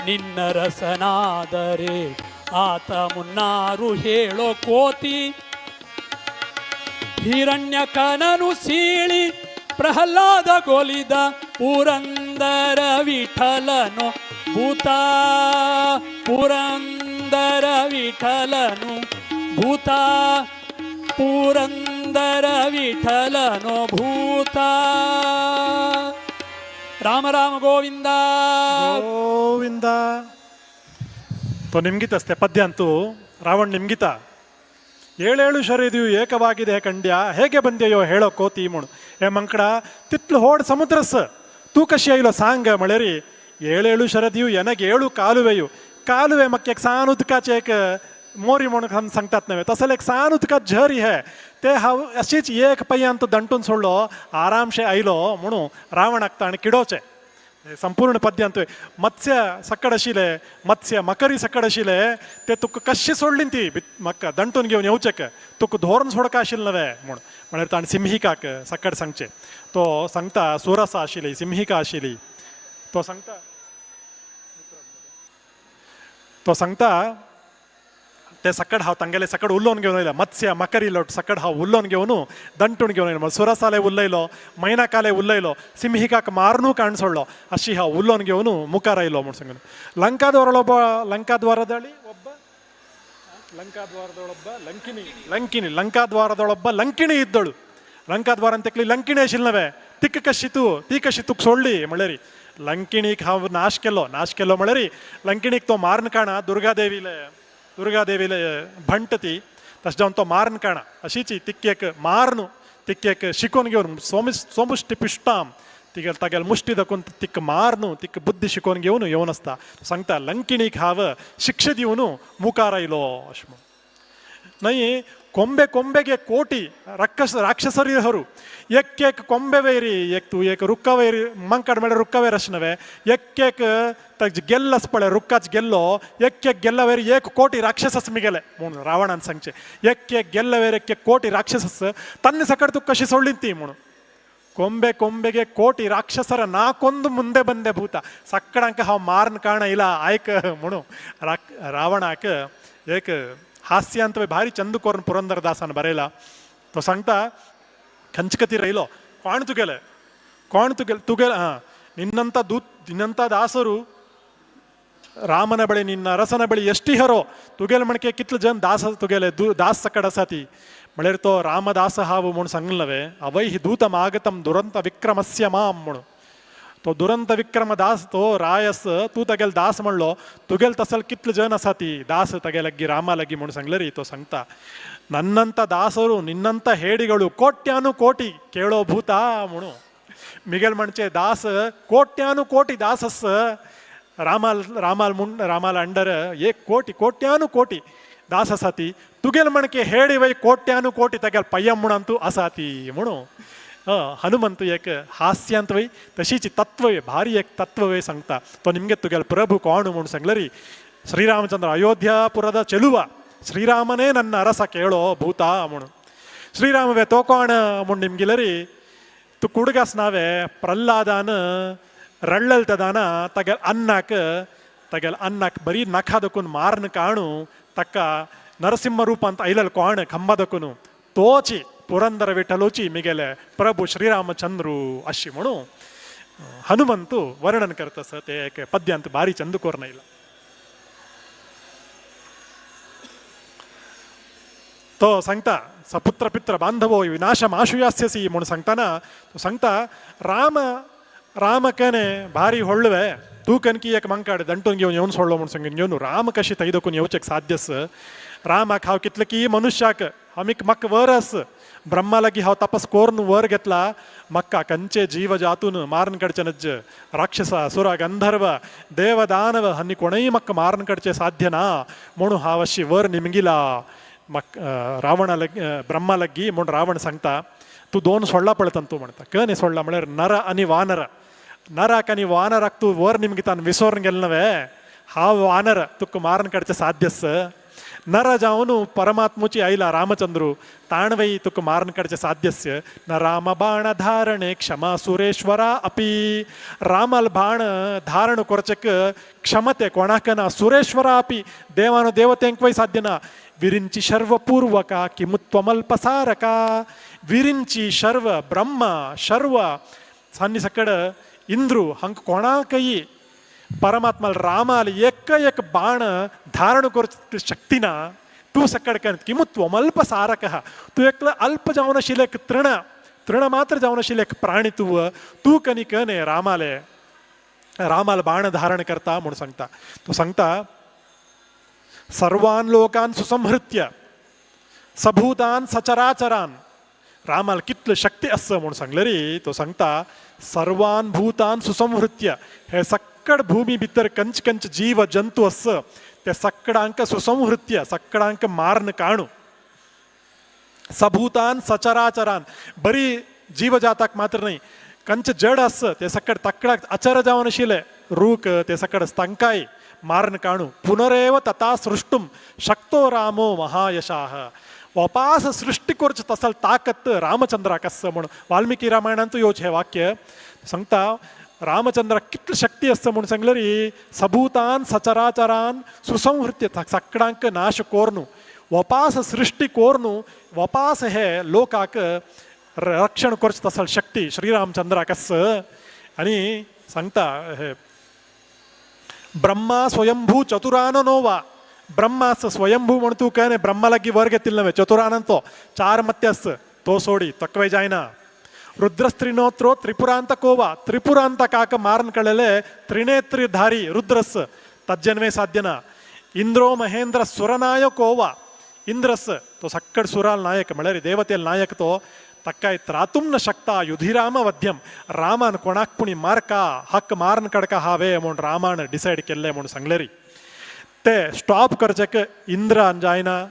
ನಿನ್ನ ರಸನಾದರೆ ಆತ ಮುನ್ನಾರು ಹೇಳೋ ಕೋತಿ. ಹಿರಣ್ಯಕನನು ಸೀಳಿ ಪ್ರಹ್ಲಾದ ಗೊಲಿದ ಪುರಂದರ ವಿಠಲನು ಭೂತ. ಪುರಂದರ ವಿಠಲನು ಭೂತ. ಪುರಂದರ ವಿಠಲನು ಭೂತ. ರಾಮ ರಾಮ ಗೋವಿಂದ ಗೋವಿಂದ. ತೋ ನಿಮ್ಗಿತ ಅಷ್ಟೇ ಪದ್ಯ ಅಂತೂ ರಾವಣ್ ನಿಮ್ಗಿತ ಏಳೇಳು ಶರೀದಿಯು ಏಕವಾಗಿದೆ ಕಂಡ್ಯ ಹೇಗೆ ಬಂದೆಯೋ ಹೇಳೋ ಕೋತಿ ಮುಣು. ಏ ಮಂಕಡ ತಿತ್ಲು ಹೋಡ್ ಸಮುದ್ರಸ್ ತೂಕಶಿ ಐಲೋ ಸಾಂಗ ಮಳೆರಿ ಏಳೇಳು ಶರದಿಯು ಎನಗೆ ಏಳು ಕಾಲುವೆಯು ಕಾಲುವೆ ಮಕ್ಕೆ सान उदकाचे एक मोरी म्हणून सांगतात नव्हे तसं एक सान उदकात झरी है ते हांव अशीच एक पय्यांत दंटून सोडलो आरामशे आयलो म्हणून रावणाक ताणें किडोवचें. संपूर्ण पद्यांत मत्स्य सकड आशिल्ले मत्स्य मकरी सकड आशिल्ले ते तुका कशी सोडली ती म्हाका दंटून घेवन येवचेक तुका धोरण सोडका आशिल्लें नव्हे म्हूण. म्हळ्यार ताणें सिंहिकाक सकड सांगचें. तो सांगता सुरसा आशिल्ली सिंहिका आशिल्ली. तो सांगता तो सांगता ते सकड हांव तांगेले सकड उलोवन घेवन येयलो मत्स्य मकरी लोट सकड हांव उलोवन घेवन दंटून घेवन येयलो. सुरसाले उलयलो मैनाकाले उलयलो सिंहिकाक मारनू काण सोडलो अशी हांव उलोवन घेवन मुखार आयलो म्हूण सांगून. लंकाद्वारೊಳೊಬ್ಬ ಲಂಕಾದ್ವಾರದಳಿ ಒಬ್ಬ ಲಂಕಾದ್ವಾರದೊಳೊಬ್ಬ ಲಂಕಿಣಿ ಲಂಕಿಣಿ ಲಂಕಾದ್ವಾರದೊಳೊಬ್ಬ ಲಂಕಿಣಿ ಇದ್ದಳು. ಲಂಕಾದ್ವಾರ ಅಂತ ಲಂಕಿಣಿ ಆಶಿಲ್ನವೇ ತಿಕ್ಕ ಕಶಿತು ತೀಕಶಿತು ಸೊಳ್ಳಿ ಮಳೇರಿ ಲಂಕಿಣಿಗೆ ಹಾವು ನಾಶಕೆಲ್ಲೋ ನಾಶಕೆಲ್ಲೋ ಮಳೇರಿ ಲಂಕಿಣಿಗೆ ತೋ ಮಾರ್ನ ಕಾಣ ದುರ್ಗಾದೇವಿಲೆ ದುರ್ಗಾದೇವಿಲೆ ಭಂಟತಿ तश जावन तो मार्न काणा अशीची तिक्केक मार्नु तिक्केक शिकोवन घेवन सोमुष्टी पिश्टाम तिगेल तागेल मुष्टी दाखोवन तिक मार्नु तिक बुद्धी शिकोवन घेवन येवन आसता. सांगता लंकिणीक हांव शिक्षा दिवन मुखार आयलो अशें म्हूण. न्हय ಕೊಂಬೆ ಕೊಂಬೆಗೆ ಕೋಟಿ ರಾಕ್ಷಸರಿಹರು ಎಕ್ಕೇಕ್ ಕೊಂಬೆ ವೈರಿ ಎಕ್ ತು ಏಕ ರುಕ್ಕ ವೈರಿ ಮಂಕಡ್ ಮೇಲೆ ರುಕ್ಕವೇ ರಶನವೆ ಎಕ್ಕೇಕ್ ತಜ್ ಗೆಲ್ಲಸ್ಪಳೆ ರುಕ್ಕಾಚ್ ಗೆಲ್ಲೋ ಎಕ್ಕೇಕ್ ಗೆಲ್ಲವೇರಿ ಏಕ ಕೋಟಿ ರಾಕ್ಷಸಸ್ ಮಿಗೆಲೆ ಮೂಣು ರಾವಣನ್ ಸಂಚೆ ಎಕ್ಕೇಕ್ ಗೆಲ್ಲವೇರಿ ಎಕ್ಕೆ ಕೋಟಿ ರಾಕ್ಷಸಸ್ ತನ್ನ ಸಕಡ್ತು ಕಶಿ ಸೊಳ್ಳಿಂತಿ ಮೂಣು. ಕೊಂಬೆ ಕೊಂಬೆಗೆ ಕೋಟಿ ರಾಕ್ಷಸರ ನಾಕೊಂದು ಮುಂದೆ ಬಂದೆ ಭೂತ ಸಕ್ಕಡಂಕ ಹಾವ್ ಮಾರ್ನ್ ಕಾಣ ಇಲ್ಲ ಆಯ್ಕ ಮುಣು ರಾವಣಾಕ ಏಕ हास्य अंत भारी चंद कोरन पुरंदरदासान बरयला. तो सांगता खंचकती रयलो कोण तुगेले कोण तुगेले तुगेले हां ನಿನ್ನಂಥ ದೂತ್ ನಿನ್ನಂಥ ದಾಸರು ರಾಮನ ಬಳಿ ನಿನ್ನ ಅರಸನ ಬಳಿ ಎಷ್ಟಿಹರೋ ತುಗೇಲ್ ಮಣಕೆ ಕಿತ್ಲ ಜನ್ ದಾಸ ತುಗೇಲೆ ದಾಸ ಸಕಡ ಸಾತಿ म्हळ्यार तो रामदास हाव म्हूण सांगलवे अवै दूतम आगतम दुರಂತ ವಿಕ್ರಮಸ್ಯ ಮಾಂ म्हणून. तो दुರಂತ ವಿಕ್ರಮ ದಾಸ್ तो रायस तूं तागेल दास म्हणलो तुगेल तसल कितले जन आसा ती दास तागे लागीं रामा लागीं म्हूण सांगले री. तो सांगता ನನ್ನಂಥ ದಾಸರು ನಿನ್ನಂಥ ಹೇಡಿಗಳು ಕೋಟ್ಯಾನು ಕೋಟಿ ಕೇಳೋ ಭೂತ म्हणू. मिगेल म्हणचे दास ಕೋಟ್ಯಾನು ಕೋಟಿ ದಾಸಸ್ ರಾಮಾಲ್ ರಾಮಾಲ್ ಮುನ್ ರಾಮಾಲ್ ಅಂಡರ್ ಏಕ್ ಕೋಟಿ ಕೋಟ್ಯಾನು ಕೋಟಿ ದಾಸ आसा तुगेल म्हणके हेडी वय ಕೋಟ್ಯಾನು ಕೋಟಿ तागेल पय्यम म्हणून आसा ती म्हणू. हनुमंत एक हास्यांत वय तशीच तत्वय भारी एक तत्वय सांगता. तो निमगे तुगेल प्रभु कोण म्हणून सांगले री ಶ್ರೀರಾಮಚಂದ್ರ ಅಯೋಧ್ಯಾಪುರದ ಚೆಲುವ ಶ್ರೀರಾಮನೇ ನನ್ನ ಅರಸ ಕೇಳೋ ಭೂತ म्हणून. ಶ್ರೀರಾಮವೇ ತೋಕೋಣ म्हूण ನಿಮ್ಗಿಲರಿ ತು ಕುಡುಗಾಸ್ ನಾವೇ ಪ್ರಹ್ಲಾದಾನ ರಳ್ಳಲ್ತದಾನ ತಗಲ್ ಅನ್ನಕ್ ತಗಲ್ ಅನ್ನಕ್ ಬರೀ ನಖದಕ್ಕೂನ್ ಮಾರ್ನ ಕಾಣು ತಕ್ಕ ನರಸಿಂಹ ರೂಪ ಅಂತ ಐಲಲ್ ಕೋಣ ಕಂಬದಕ್ಕೂನು ತೋಚಿ ಪುರಂದರ ವಿಠಲೋಚಿ ಮಿಗೆಲೆ ಪ್ರಭು ಶ್ರೀರಾಮಚಂದ್ರು ಅಶಿ म्हणू ಹನುಮಂತು ವರ್ಣನ್ करता ಸ ते एक पद्य ಅಂತ ಭಾರಿ ಚಂದ ಕೋರ್ನ ಇಲ್ಲ. तो सांगता सपुत्र पित्र बांधवो विनाश माशुयास्यसी म्हणून सांगताना तो सांगता राम रामकने भारी ಹೊಳ್ಳುವೆ तू कनकी एक मंकाड ದಂಟून घेवन येवन सोडलो म्हणून सांगून घेवन राम कशी तैदकून येवचेक साध्यस रामाक हांव कितले की मनुष्याक हमीक मक वर अस ब्रह्मा लागी हांव तपस कोरून वर घेतला मक्का कंचे जीव जातून मारन कडचे नज्ज राक्षಸ सुर गंधर्व देव दानव हन्नी कोणय मक्क मारन कडचे साध्य ना म्हणून हांव अशी वर निमगिला मक रावणा लग ब्रह्मा लग्गी म्हूण रावण सांगता तूं दोन सोडला पळतन तूं म्हणटा कने सोडला म्हळ्यार नर आनी वानर नराक आनी वानराक तूं वर निमगितान विसोरून गेल नवे हांव वानर तुका मारन कडचें साध्यस नर जावन परमात्मुची आयला रामचंद्रू ताणवई तुका मारून काडचें साध्यस्य न राम बाण धारणे क्षमा सुरेश्वरा अपी रामाल बाण धारण करचेक क्षमते कोणाक ना सुरेश्वरा अपी देवानो देवतेंक वय साध्य ना विरिंची शर्वपूर्वका किमुत्वमल्पसारका विरिंची शर्व ब्रह्मा शर्व सान्नी सकड इंद्रू हांक कोणाकय परमात्मा रामाल एक एक बाण धारण करची शक्ती ना तूं सकड कर किमुत्वमल्प सारक तूं एकलो अल्प जावन आशिल्लें एक तृण तृण मात्र जावन आशिल्लें एक प्राणी तूं तूं कनी कने रामाले रामाल बाण धारण करता म्हूण सांगता. तो सांगता सर्वान लोकान सुसंहृत्य सभूतान सचराचरान रामाल कितले शक्ती आसा म्हूण सांगले रे. तो सांगता सर्वान भूतान सुसंहृत्य हे सक्कड भूमी भितर कंच कंच जीव जंतू आसा ते सक्कडांक सुसंहृत्य सक्कडांक मारन काणू सभूतान सचराचरान बरी जीवजाताक मात्र न्हय कंच जड आसा ते सक्कड तकडाक अचर जावन आशिल्ले रूक ते सक्कड तांकांय मारन काणू पुनरेव तथा सृष्टुम शक्तो रामो महायशाः वापास सृष्टी करचे तसल ताकत रामचंद्राक आसा म्हूण वाल्मिकी रामायणांतूय येवचें हें वाक्य सांगता. रामचंद्राक कितली शक्ती आसता म्हूण सांगले रे सबूतान सचराचरान सुसंहृत्य सगळ्यांक नाश कोरनू वपास सृष्टी कोरनू वपास हे लोकाक रक्षण करचे तसल शक्ती श्रीरामचंद्राक आसा. आनी सांगता हे ब्रह्मा स्वयंभू चतुराननो वा ब्रह्मा आसा स्वयंभू म्हण तूं कळ्ळें ब्रह्मा लागीं वर घेतिल्लें न्हय चतुरानन तो चार मत्ते आसा तो सोडी तकवे जायना. रुद्रस्त्रिनोत्रो त्रिपुरांत कोवा त्रिपुरांत काक मारन कळले त्रिनेत्रिधारी रुद्रस तज्जन्वे साध्य ना. इंद्रो महेंद्र सुरनायको वा इंद्रस तो सक्कड सुराल नायक म्हळ्यार देवतेल नायक तो तक्काय त्रातुम न शकता युधिराम वध्यम रामान कोणाक पुणी मारका हक्क मारन कडका हावे म्हूण रामान डिसायड केल्लें म्हूण सांगले री. ते स्टॉप करचेक इंद्रान जायना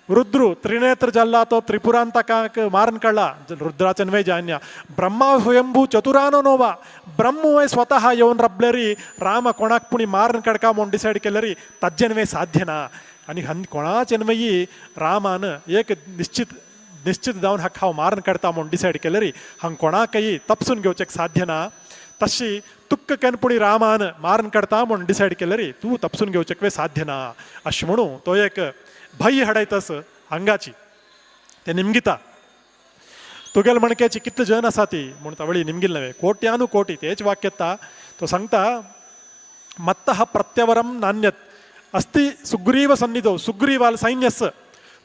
रुद्रू त्रिनेत्र जाल्ला तो त्रिपुरांतकाक मारन काडला रुद्राचें न्हय जायना. ब्रह्मा स्वयंभू चतुरानो नो वा ब्रह्म स्वतः येवन रबले री राम कोणाक पुणी मारन काडका म्हूण डिसायड केले री ताजें न्हय साध्य ना. आनी कोणाचें न्हय रामान एक निश्चित निश्चित जावन हाका हांव मारन काडटा म्हूण डिसायड केले री हांग कोणाकय तपसून घेवचें साध्य ना. तशी तुक्क केन्ना रामान मारन काडटा म्हूण डिसायड केले री तूं तपसून घेवचें साध्य ना अशें म्हणून तो एक भंय हाडयतस हांगाची ते निमगिता तुगेल मणक्याची कितले जन आसा ती म्हूण तवळी निमगिल नव्हे कोट्यानु कोटी तेच वाक्य येता. तो सांगता मत्तः प्रत्यवरम नान्यत अस्ति सुग्रीव सन्निधौ सुग्रीवाल सैन्यस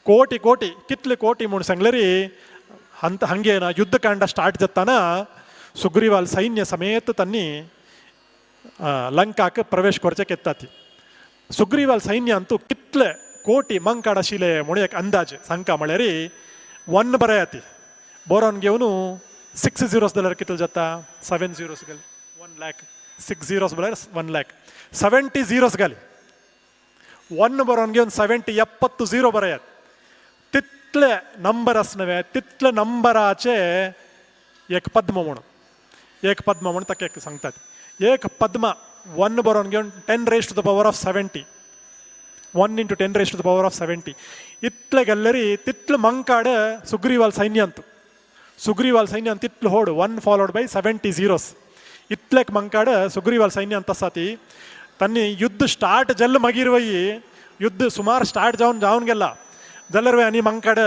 कोटी कोटी कितले कोटी म्हूण सांगले री हंत हंगे ना युद्धकांड स्टार्ट जाताना सुग्रीवाल सैन्य समेत तांणी लंकाक प्रवेश करचें येता ती सुग्रीवाल सैन्यांतू कितले कोटी मंकाड आशिल्ले म्हणून एक अंदाज सांगका म्हळ्यार वन बरें ती बरोवन घेवन 6 zeros जाल्यार कितले जाता 7 zeros घाली 1 lakh 6 zeros म्हळ्यार 1 lakh 70 zeros घाली 1 बरोवन घेवन 70 70 झिरो बरयात तितले नंबर आस नव्हे तितले नंबराचे एक पद्म म्हणून एक पद्म म्हणून ताका एक सांगतात एक पद्म 1 बरोवन घेवन 10 raised to the power of 70 1 into 10 raised to the power of 70 इतले गेल्लेरी तितले मंकाड सुग्रीवाल सैन्यांत सुग्रीवाल सैन्यांत तितलो होड 1 followed by 70 zeros इतलेक मंकाड सुग्रीवाल सैन्यांत आसा ती तांणी युद्ध स्टार्ट जाल्लें मागीर वय युद्ध सुमार स्टार्ट जावन जावन गेला जाल्यार वय आनी मंकाड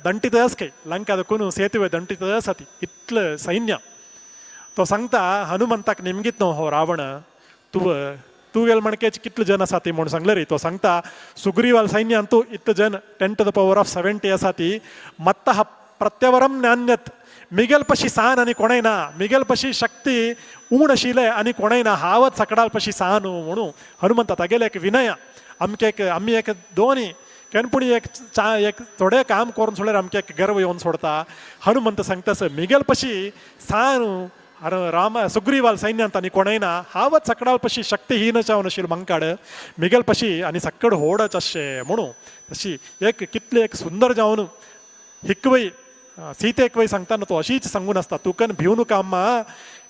दंटीतच काय लंका देखून सेतुवे दंटीतच आसा ती इतलें सैन्य. तो सांगता हनुमंताक निमगीत न्हू हो रावण तूं तूं गेल मणक्याचे कितले जन आसा ती म्हूण सांगले रे. तो सांगता सुग्रीवाल सैन्यांतू इतले जन 10 to the power of 70 आसा ती मत्तः प्रत्यवरम नान्यत मिगेल पशी सान आनी कोणय ना मिगेल पशी शक्ती उण आशिल्लें आनी कोणय ना हांवच सकडाल पशी सान म्हणून हनुमंता तागेले एक विनय आमके एक आमी एक दोनी केन्ना पूण एक चा एक थोडें काम करून सोडल्यार आमके एक गर्व येवन सोडता. हनुमंत सांगता मिगेल पशी सान राम सुग्रीवाल सैन्यांत आनी कोणय ना हांवच सकडाल पशी शक्तिहीन जावन आशिल्लो मंकाड मिगेल पशी आनी सक्कड होडच अशें म्हणून तशी एक कितले एक सुंदर जावन हिकवय सीतेक वय सांगता न्हू तो अशीच सांगून आसता तुकन भिवू नका अम्मा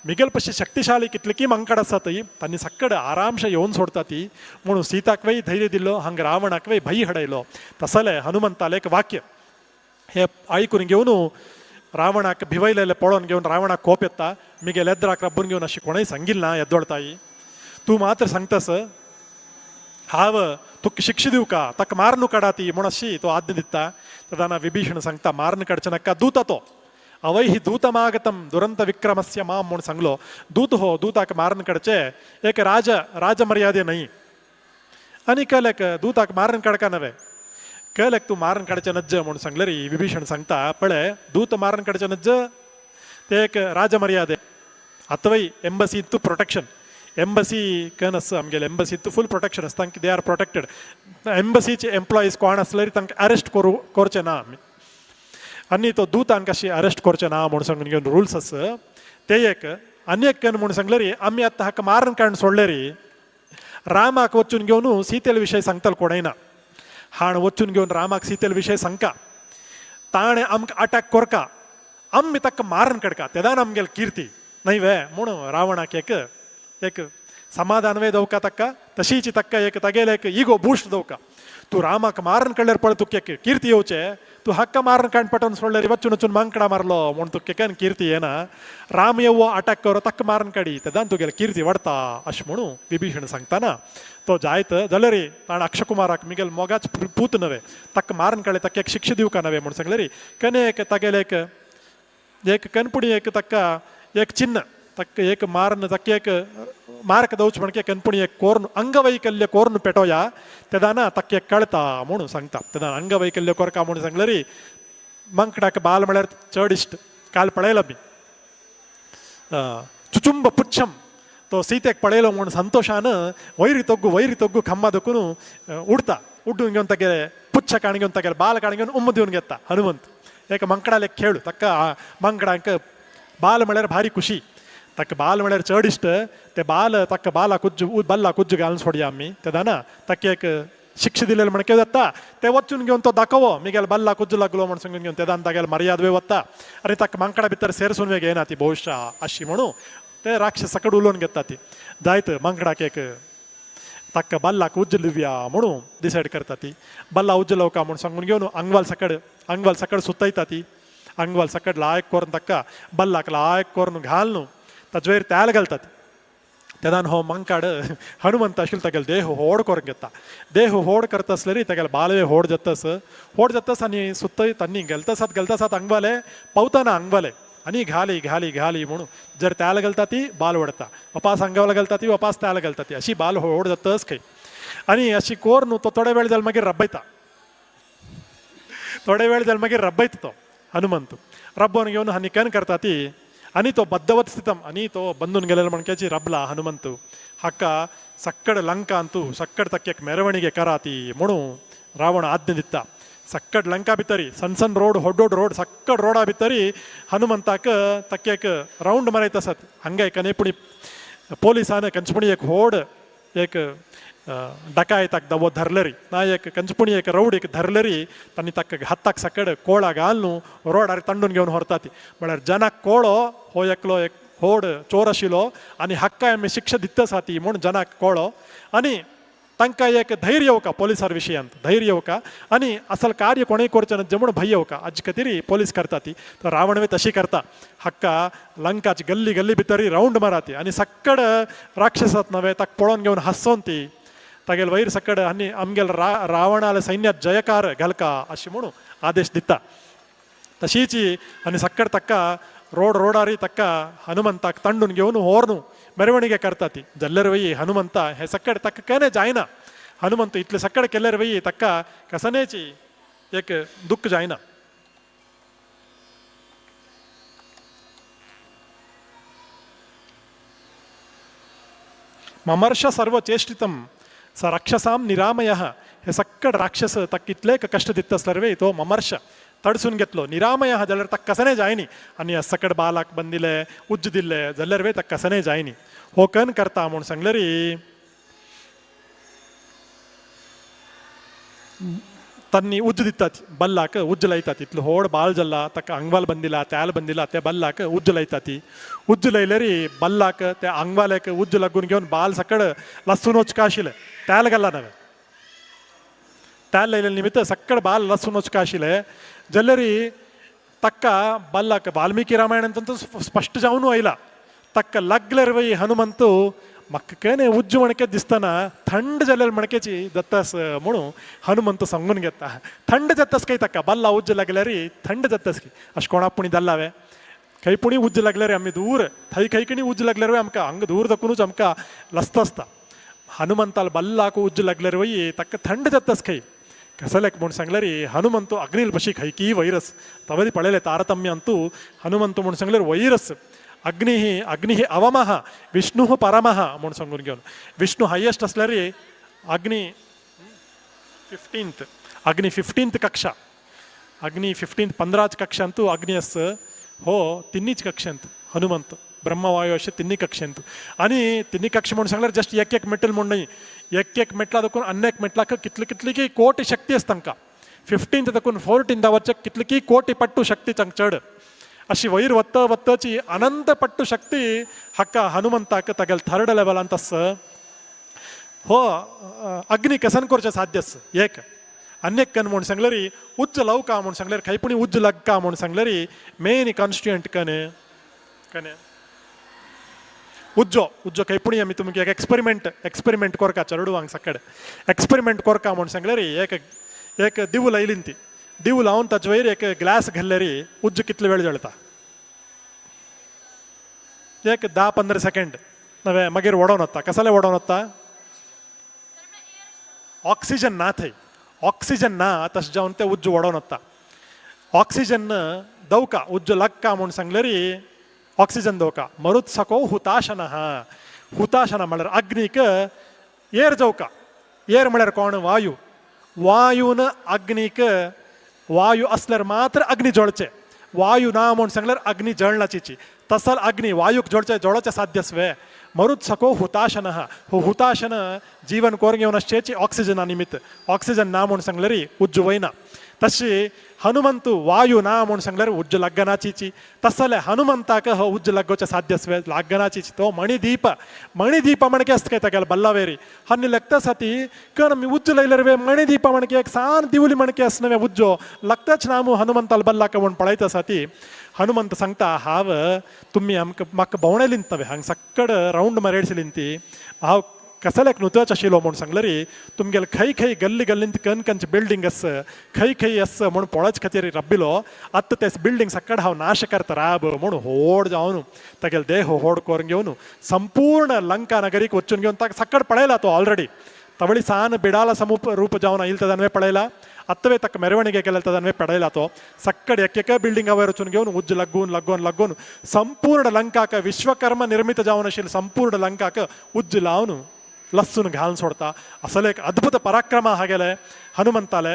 मिगेल पशी शक्तिशाली कितली मंकड आसा ती तांणी सक्कड आरामशे येवन सोडता ती म्हणून सीताकवय धैर्य दिलो हांगा रावणाकवय भंय हडयलो. तसले हनुमंताले एक वाक्य हे आयकून घेवन रावणाक भिवयलेले पळोवन घेवन रावणाक कोप येता. मिगेल एद्राक रब्बून घेवन अशी कोणय सांगिल ना येदोळताई तूं मात्र सांगतास हांव तुका शिक्षा दिवका ताका मारनू काडा ती म्हूण अशी तो आज्ञा दिता. तेन्ना विभीषण सांगता मारन काडचे नाका दूत तो अवै ही दूतमागतम दुरंत विक्रमस्य माम म्हूण सांगलो. दूत हो दूताक मारन काडचे एक राज राजमर्यादे न्हय आनी कलेक दूताक मारन काडका नव्हे कलेक तूं मारन काडचे नज्ज म्हूण सांगले री. विभीषण सांगता पळय दूत मारन काडचे नज्ज ते एक राजमर्यादे आतां एम्बसी तूं प्रोटेक्शन एम्बसी कन आसा आमगेले एम्बसी तूं फूल प्रोटेक्शन आसता तांकां they are protected. एम्बसीचे एम्प्लॉईज कोण आसले तांकां अरेस्ट करचे ना आमी आनी तो दूतांक अशी अरेस्ट करचे ना म्हूण सांगून घेवन रुल्स आसा ते एक. आनी एक कन म्हूण सांगले री आमी आतां हाका मारून काडून सोडले री रामाक वचून घेवन सीतेल विशय सांगतालो कोणय ना हाण वचून घेवन रामाक सीतेल विशय सांगका ताणें आमकां अटॅक करका आमी ताका मारून काडका तेदान आमगेले किर्ती न्हय वे म्हूण रावणाक एक एक समाधान वे दवका ताका तशीच ताका एक तागेले एक इगो बूस्ट दवका. तूं रामाक मारून काडल्यार पळय तुका एक किर्ती येवचे तूं हक्का मारून काड पटोवन सोडल्यार वचून वचून मांकडा मारलो म्हूण तुका केन किर्ती येना. राम येवो अटॅक करो ताका मारून काडी तेदान तुगेले किर्ती वाडटा अशें म्हणून विभीषण सांगतना तो जायत जाल्यार रे ताणें अक्षकुमाराक मिगेल मोगाच पूत नव्हे ताका मारून काडले ताका एक शिक्षा दिवका नव्हे म्हूण सांगले रे. कने एक तागेले एक एक कनपुणी एक ताका एक चिन्न तक एक मारन तक एक मार्क दवच म्हणके कनपुणी एक कोर्न अंगवैकल्य कोर्न पेटोया तेदाना तक एक कळता म्हणून सांगता. तेदान अंगवैकल्य कोरका म्हणून सांगले री मंकडाक बाल म्हळ्यार चड इश्ट काल पळयलो बी चुचुंब पुच्छम तो सीतेक पळयलो म्हूण संतोशान वैरी तोग्गु वैरी तोग्गु खंबा दखून उडता उड्डून घेवन तागेले पुच्छ काण घेवन तागेले बाल काण घेवन उम्म दिवन घेता हनुमंत. एक मंकडाले खेळ ताका मंकडांक बाल म्हळ्यार भारी खुशी ताका बाल म्हळ्यार चड इश्ट ते बाल ताका बाला कुज्जू बल्ला कुज्जू घालून सोडया आमी तेदाना ताका एक शिक्षा दिलेले म्हणके जाता ते वचून घेवन तो दाखोवो मिगेल बल्ला कुज्जू लागलो म्हण सांगून घेवन तेदान तागेले मर्याद वे वता आनी ताका मांकडा भितर सेरसून वे घेयना ती भविश्य अशी म्हणून ते राक्षस सकड उलोवन घेता ती जायत मांकडाक एक ताका बल्लाक उज्ज दिवया म्हणून डिसायड करता ती बल्ला उज्ज लावका म्हूण सांगून घेवन अंगवाल सकड अंगवाल सकड सुतयता ती अंगवाल सकड लायक करून ताका बल्लाक लायक करून घाल न्हू ताजे वयर तेल घालतात. तेदान हो मंकाड हनुमंत आशिल्लो तागेलो देह होड करून घेता देह होड करता आसले री तागेले बालवे होड जातास होड जातास आनी सुत्तय तांणी गेलतासात गेलतासात अंगवाले पावताना अंगवाले आनी घाली घाली घाली म्हणून जर तेल घालता ती बाल वडता वपास अंगावाला घालता ती वपास तेल घालता ती अशी बाल होड जातास खंय आनी अशी कोर न्हू तो थोडे वेळ जाल्यार मागीर रब्बयता थोडे वेळ जाल्यार मागीर रब्बयता तो हनुमंत रब्बोन घेवन आनी कन करता ती आनी तो बद्धवत स्थितम आनी तो बंदून गेलेलो म्हणक्याची रबला हनुमंत हाका सक्कड लंका अंतू सक्कड तक्केक ಮೆರವಣಿಗೆ कराती म्हणून रावण आज्ञा दिता. सक्कड लंका भितरी सण सण रोड होड रोड सक्कड रोडा भितरी हनुमंताक तक्केक रावंड मारयत आसात. हांगा एक कनेपुणी पोलिसान कंचपुणी एक होड एक डकायताक दवो धरलरी ना एक कंचपुणी एक रवडीक धरलरी तांणी ताका हाताक सकड कोळा घाल न्हू रोडार तंडून घेवन व्हरता ती म्हळ्यार जनाक कोळो हो एकलो एक होड चोर आशिल्लो आनी हाक्का आमी शिक्षा दिता आसा ती म्हूण जनाक कोळो आनी तांकां एक धैर्य येवका पोलिसार विशयांत धैर्य येवका आनी असल कार्य कोणूय करचें न्हय म्हूण भंय येवका हाजे खातीर पोलीस करता ती. तर रावण तशी करता हाक्का लंकाची गल्ली गल्ली भितरी रावंड मारा ती आनी सक्कड राक्षसात नव्हे ताका पळोवन घेवन हांसोन ती तागेले वयर सकड आनी आमगेले रावणाले सैन्यात जयकार घालका अशें म्हणून आदेश दिता. तशीच आनी सक्कड ताका रोड रोडारी ताका हनुमंताक तंडून घेवन व्हरून ಮೆರವಣಿಗೆ करता ती जल्ल्यार वय हनुमंता हे सक्कड ताका केन्ना जायना हनुमंत इतले सक्कड केल्यार वय ताका कसनेची एक दुःख जायना. ममर्ष सर्वचेष्टितं स राक्षसां निरामयः हे सक्कड राक्षस ताका इतले कश्ट दिता आसल्यार वय तो ममर्ष तडसून घेतलो निरामय जाल्यार ताका कसने जायनी आनी सकड बालाक बंदिले उज्ज दिल्ले जाल्यार वे ताका कसने जायनी हो कन करता म्हूण सांगले री. तन्नी उज्ज दितात बल्लाक उज्ज लायतात इतलो होड बाल जल्ला ताका आंगवाल बंदिला त्याल बंदिला त्या बल्लाक उज्ज लायतात उज्ज लायलेरी बल्लाक त्या आंगवाल्याक उज्ज लागून घेवन बाल सकड लसून वचका आशिल्लें त्याल घाला नवें त्याल लायले निमित्त सकड बाल लसून वचका आशिल्लें जाल्यारी तक्का बल्लाक वाल्मीकि रामायण ಅಂತಂತೂ ಸ್ಪಷ್ಟ जावन आयला तक्क लागल्यार वय हनुमंतू म्हाका उज्ज मणके दिसतना थंड जाल्यार मणकेची जातास म्हणून हनुमंत सांगून घेता थंड जातास काय ताका बल्ला उज्ज लागल्यार थंड जातास की अशें कोणा पुणी जाल्ला वे खंय पुणी उज्ज लागल्यार आमी दूर थंय खंय किणी उज्ज लागल्यार आमकां हांगा दूर दाखोवनूच आमकां लसता आसता हनुमंताल बल्लाक उज्ज लागल्यार वय ताका थंड जातास खंय कसलेक म्हूण सांगल्यार हनुमंत अग्नील बशी खंयकी वैरस तवरी पळयलें तारतम्य अंतू हनुमंत म्हूण सांगल्यार वैरस अग्निः अग्निः अवमः विष्णुः परमः म्हूण सांगून घेवन विष्णु हायेस्ट आसल्यार अग्नि 15th अग्नि 15th कक्षा अग्नि 15th 15 कक्षांतू अग्नि आस हो तिन्हीच कक्षेंत हनुमंत ब्रह्मवायु अशे तिन्ही कक्षेंत आनी तिन्ही कक्ष म्हूण सांगल्यार जस्ट एक एक मेटल म्हूण न्हय एक एक मेटला देखून अन्य एक मेटलाक कितली कितली की कोटी शक्ती आसता तांकां 15th देखून 14th वरचे कितली की कोटी पट्टू शक्ती तांकां चड अशी वयर वत्त वत्तची अनंत पट्टू शक्ती हाका हनुमंताक तागेले थर्ड लेवलांत आस हो अग्नी कसन करचें साध्य आस एक अन्य कन म्हूण सांगल्यार उज्ज लवका म्हूण सांगल्यार खंय पुणी उज्ज लगका म्हूण सांगल्यार मेन कॉन्स्टिट्युएंट कने कने उज्जो उज्जो खंय पुणी आमी तुमकां एक एक्सपेरिमेंट एक्सपेरिमेंट कोरका चेडवांक सकड एक्सपेरिमेंट कोरका म्हूण सांगल्यार एक एक दिव लायली ती दिव लावन ताचे वयर एक ग्लास घातल्यार उज्ज कितलो वेळ जळता एक 10-15 सेकेंड नवे मागीर वडोवन वता कसले वडोवन वता ऑक्सिजन ना थंय ऑक्सिजन ना तशें जावन तें उज्ज वडोवन वता ऑक्सिजन दवका उज्ज लागका म्हूण सांगल्यार ऑक्सिजन दवका मरुत सको हुताशन हुताशन म्हळ्यार अग्नीक एर जावका एर म्हळ्यार कोण वायू वायून अग्नीक वायू असल्यार मात्र अग्नी जळचे वायू ना म्हूण सांगल्यार अग्नी जळनाची तसल अग्नी वायूक जळचे जळोचे साध्य वे मरुत सको हुताशन हो हुताशन जीवन कोर घेवन आसचेची ऑक्सिजना निमित्त ऑक्सिजन ना म्हूण सांगल्यार उज्ज वयना तशी हनुमंतू वायू ना म्हूण सांगल्यार उज्ज लागनाचीची तसले हनुमंताक हो उज्ज लागोवचें साध्य वे लागनाचीची तो मणिदीप मणिदीप म्हणके आसता काय तागेले बल्लावेरी आनी लागता ती कन आमी उज्ज लायल्यार वे मणिदीप म्हणके एक सान दिवली म्हणके आसना वे उज्जो लागताच ना मू हनुमंताल बल्लाक म्हूण पळयता आसा ती हनुमंत सांगता हांव तुमी आमकां म्हाका भोंवडायलींत नवे हांगा सक्कड रावंड मारेडशिलीं ती हांव कसल्याक नुतच आशिल्लो म्हूण सांगल्यार तुमगेले खंय खंय गल्ली गल्लींत कन कंच बिल्डींग आस खंय खंय आस म्हूण पळोवचे खातीर रब्बिलो आतां ते बिल्डींग सक्कड हांव नाश करता राब म्हूण होड जावन तागेले देह होड करून घेवन संपूर्ण लंका नगरीक वचून घेवन ताका सक्कड पळयला तो ऑलरेडी तवळी सान बिडाला समूप रूप जावन आयल तदनवे पळयला आत्तवे ताका ಮೆರವಣಿಗೆ केलें तदनवे पळयला तो सक्कड एक एक बिल्डिंगा वयर वचून घेवन उज्ज लागून लागून लागून संपूर्ण लंकाक विश्वकर्म निर्मित जावन आशिल्लें संपूर्ण लंकाक उज्ज लावन लसून घालून सोडता असले एक अद्भुत पराक्रम हा गेले हनुमंताले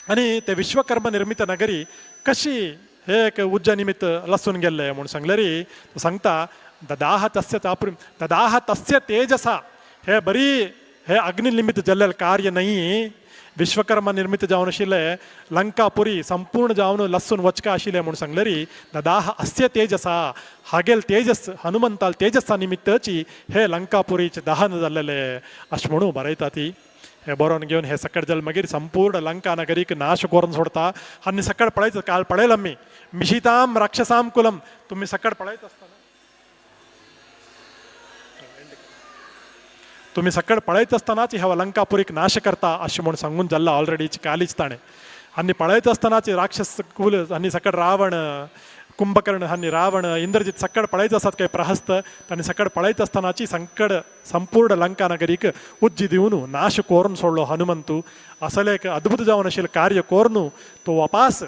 आनी ते विश्वकर्म निर्मित नगरी कशी हे एक उज्ज निमित्त लसून गेल्ले म्हूण सांगल्यार तो सांगता ददाह तस्य चापुरी ददाह तस्य तेजसा हे बरी हे अग्नि निमित्त जाल्लें कार्य न्हय विश्वकर्मा निर्मित जावन आशिल्लें लंकापुरी संपूर्ण जावन लसून वचका आशिल्लें म्हूण सांगल्यार ददाह अस्य तेजसा हागेल तेजस हनुमंताल तेजसा निमित्तची हे लंकापुरीचें दहन जाल्लें अशें म्हणून बरयता ती हे बरोवन घेवन हे सकट जाल मागीर संपूर्ण लंका नगरीक नाश करून सोडता आनी सकट पळयत काल पळयलां आमी मिशिताम राक्षसाम कुलम तुमी सकट पळयत आसतना तुमी सकट पळयत आसतनाच ह्या लंकापुरीक नाश करता अशें म्हूण सांगून जाल्ला ऑलरेडी कालीच ताणें आनी पळयत आसतनाच राक्षस कुल आनी सकट रावण कुंभकर्ण आनी रावण इंद्रजीत सकट पळयत आसात काय प्रहस्त तांणी सकट पळयत आसतनाची संकट संपूर्ण लंका नगरीक उज्जी दिवन नाश करून सोडलो हनुमंतू असलें एक अद्भुत जावन आशिल्लें कार्य करून तो वापास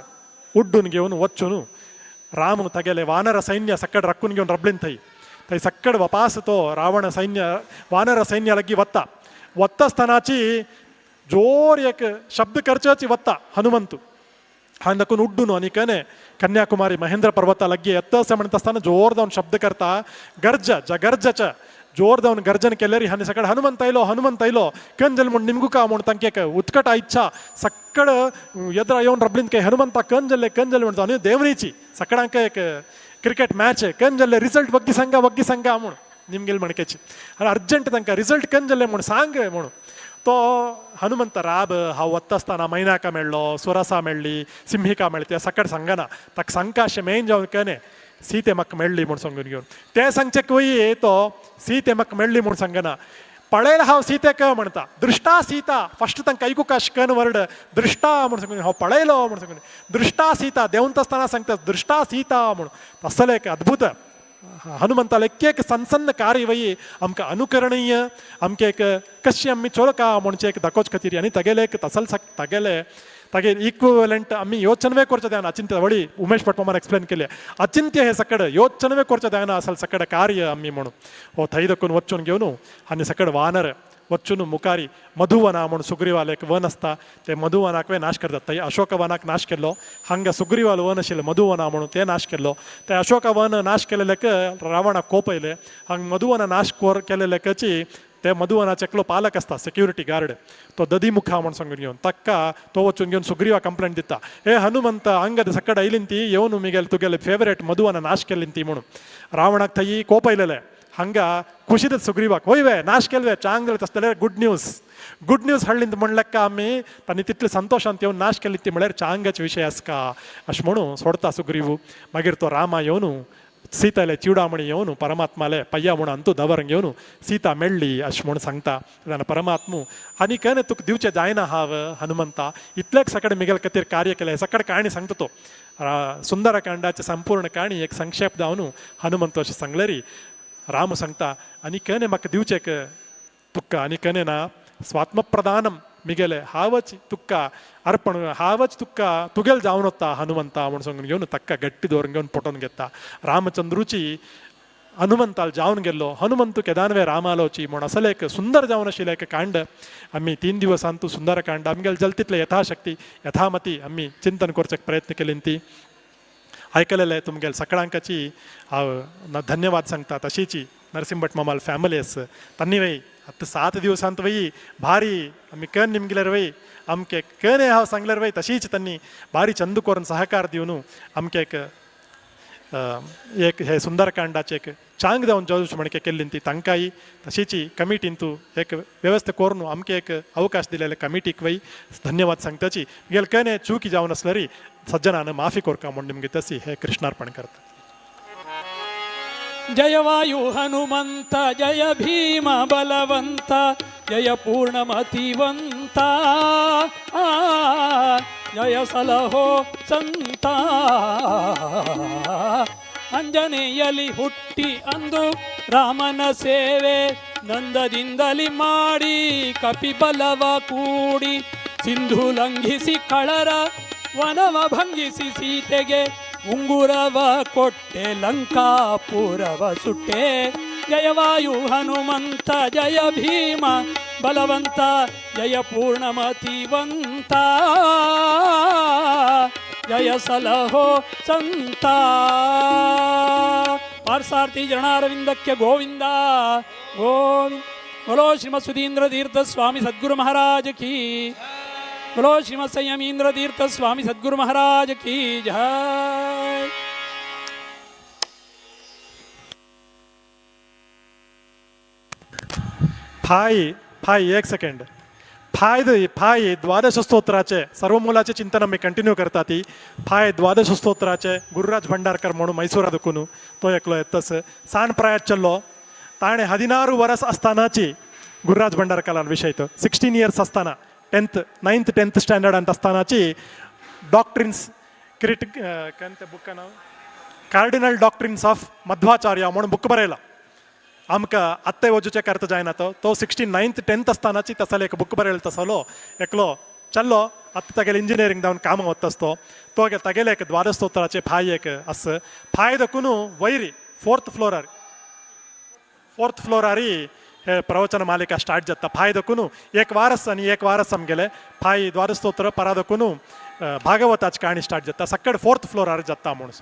उड्डून घेवन वचून राम तागेले वानर सैन्य सकट रक्कून घेवन रबलीन थंय थंय सक्कड वापास तो रावण सैन्य वानर सैन्य लगी वत्ता वत्ता आसतनाची जोर एक शब्द करच्याची वत्ता हनुमंतू हांगा दाखून उड्डून आनी कने कन्याकुमारी महेंद्र पर्वता लग्गी येता अशें म्हणटा आसतना जोर जावन शब्द करता गर्ज जगर्जच जोर जावन गर्जन केलें री आनी सकड हनुमंत आयलो हनुमंत आयलो कंजल म्हूण निमगू का म्हूण तांकां एक उत्कट इच्छा सकड एदरा येवन रबलीन काय हनुमंता कंजल्ले कंजल म्हणटा आनी देवणीची सकडांक एक क्रिकेट मॅच कंजल्ले रिजल्ट वग्गी सांगा वग्गी सांगा म्हूण निमगेल म्हणकेची आनी अर्जंट तांकां रिजल्ट कंजल्ले म्हूण सांग म्हणून तो हनुमंत राब हांव वता आसतना मैनाका मेळ्ळो सुरसा मेळ्ळी सिंहिका मेळ्ळी ते सकड सांगना ताका सांगका अशें मेन जावन कने सीते म्हाका मेळ्ळी म्हूण सांगून घेवन तें सांगचें वय तो सीते म्हाका मेळ्ळी म्हूण सांगना पळयला हांव सीतेक म्हणटा दृश्टा सीता फस्ट तांकां आयकूंक अशें कन वर्ड दृश्टा म्हूण सांगून हांव पळयलो म्हूण सांगून दृश्टा सीता देंवता आसतना सांगता दृश्टा सीता म्हूण तसलें एक अद्भुत हनुमंताले एक एक सन्न सन्न कार्य वय आमकां अनुकरणीय आमकां एक कशी आमी चोलका म्हणचे एक दाखोवचे खातीर आनी तागेले एक तसल तागेले तागे इक्विवेलेंट आमी योचनवे करचे जायना अचिंत्य वळी उमेश भटमामान एक्सप्लेन केले अचिंत्य हे सकड योचनवे करचे जायना असल सकड कार्य आमी म्हणून हो थंय दखून वचून घेवन आनी सकड वानर वचून मुखारी मधुवना म्हूण सुग्रीवाल एक वन आसता ते मधुवनाक नाश करतात थंय अशोकवनाक नाश केल्लो हांगा सुग्रीवाल वन आशिल्लें मधुवना म्हणून ते नाश केल्लो ते अशोकवन नाश केलेलेक रावणाक कोप येयले हांगा मधुवना नाश केलेलेकची ते मधुवनाचे एकलो पालक आसता सेक्युरिटी गार्ड तो ददीमुखा म्हूण सांगून घेवन ताका तो वचून घेवन सुग्रीवा कंप्लेंट दिता हे हनुमंत हांगा सकड आयलीन ती येवन मिगेल तुगेले फेवरेट मधुवना नाश केल्लीन ती म्हणून रावणाक थंय कोप आयलेले हांगा खुशीदच सुग्रीवाक होय वे नाश केलवे चांग जालें तसलें गुड न्यूज गुड न्यूज हाडली म्हणल्यार आमी तांणी तितले संतोशांत येवन नाश केली ती म्हळ्यार चांगाचे विशय आसका अशें म्हणून सोडता सुग्रीव. मागीर तो रामा येवन सीताले चिवडामणी येवन परमात्माले पय्या म्हूण अंतू दवरंग येवन सीता मेळ्ळी अशें म्हूण सांगता. तेन्ना परमात्मू आनी कने तुका दिवचें जायना हांव हनुमंता इतलेक सकड मिगेल खातीर कार्य केलें सकड काणी सांगता तो सुंदरकांडाचे संपूर्ण काणी एक संक्षेप जावन हनुमंत अशें सांगलें री राम सांगता आनी कने म्हाका दिवचें तुका आनी कने ना स्वात्मप्रदानम मिगेले हांवच तुका अर्पण हांवच तुका तुगेल जावन वता हनुमंता म्हूण सांगून घेवन ताका गट्टी दवरून घेवन पटोवन घेता. रामचंद्रूची हनुमंताल जावन गेल्लो हनुमंतू केदानवे रामालोची म्हूण असलें एक सुंदर जावन आशिल्लें एक कांड आमी 3 दिवसांतू सुंदर कांड आमगेले जलतीतले यथाशक्ती यथामती आमी चिंतन करचें प्रयत्न केले ती आयकलेले तुमगेले सगळ्यांकाची हांव धन्यवाद सांगता. तशीची नरसिंह भट मामाल फॅमिली आस तांणी वय आतां 7 दिवसांत वय भारी आमी कन निमगिल्यार वय आमके कने हांव सांगल्यार वय तशीच तांणी भारी चंद करून सहकार दिवन आमके एक एक हे सुंदरकांडाचे एक चांग जावन जज म्हणके केल्ली ती तांकांय तशीची कमिटींतू एक व्यवस्था करून आमके एक अवकाश दिलेले कमिटीक वय धन्यवाद सांगताची. गेल कने चुकी जावन आसल्यारी सज्जनान माफी कोरका म्हूण निमगे तशी हे कृष्णार्पण करता. जय वायु हनुमंत जय भीम बलवंत जय पूर्णमतिवंत जय सलहो संತ. ಅಂಜನೆಯಲಿ ಹುಟ್ಟಿ ಅಂದು ರಾಮನ ಸೇವೆ ನಂದದಿಂದಲಿ ಮಾಡಿ ಕಪಿಬಲವ ಕೂಡಿ ಸಿಂಧು ಲಂಘಿಸಿ ಕಳರ ವನವ ಭಂಗಿಸಿ ಸೀತೆಗೆ ಉಂಗುರವ ಕೊಟ್ಟೆ ಲಂಕಾಪುರವ ಸುಟ್ಟೆ. ಜಯವಾಯು ಹನುಮಂತ ಜಯ ಭೀಮ ಬಲವಂತ ಜಯ ಪೂರ್ಣಮತಿವಂತ ಜಯ ಸಲಹೋ ಸಂತ. ಪಾರ್ಸಾರ್ಥಿ ಜನಾರವಿಂದಕ್ಕೆ ಗೋವಿಂದ ಗೋವಿಂದ. बोलो श्रीमद सुधींद्र तीर्थ स्वामी सद्गुरु महाराज की. बोलो श्रीमद संयमींद्र तीर्थ स्वामी सद्गुरु महाराज की जय. फाय फाय एक सेकंड फाय फाय द्वादश स्तोत्राचे सर्वमूलाचे चिंतन आमी कंटिन्यू करता ती फाय द्वादश स्तोत्राचे गुरुराज भंडारकर म्हणून मैसूरा दुखून तो एकलो येतस सान प्रायात चल्लो ताणें 16 वर्स आसतनाची गुरुराज भंडारकरान विशय तो 16 इयर्स आसतना 10th 9th 10th स्टँडर्डांत आसतनाची डॉक्ट्रिन्स क्रिट कंते बुक नांव कार्डिनल डॉक्ट्रिन्स ऑफ मध्वाचार्य म्हणून बुक बरयला. आमकां आत्तां वजूचे करता जायना तो तो 16 9th 10th आसतनाची तसलो एक बुक बरयलो तसलो एकलो चल्लो आतां तागेले इंजिनियरींग जावन कामां वता तो तो तागेले एक द्वादस्तोत्राचे फाय एक आस फाय दखून वयरी फोर्थ फ्लोरार हे प्रवचन मालिका स्टार्ट जाता. फाय दखून एक वारस आनी एक वारस आमगेले फाय द्वादस्तोत्र परा दखून भागवताची काणी स्टार्ट जाता सक्कड फोर्थ फ्लोरार जाता म्हणून.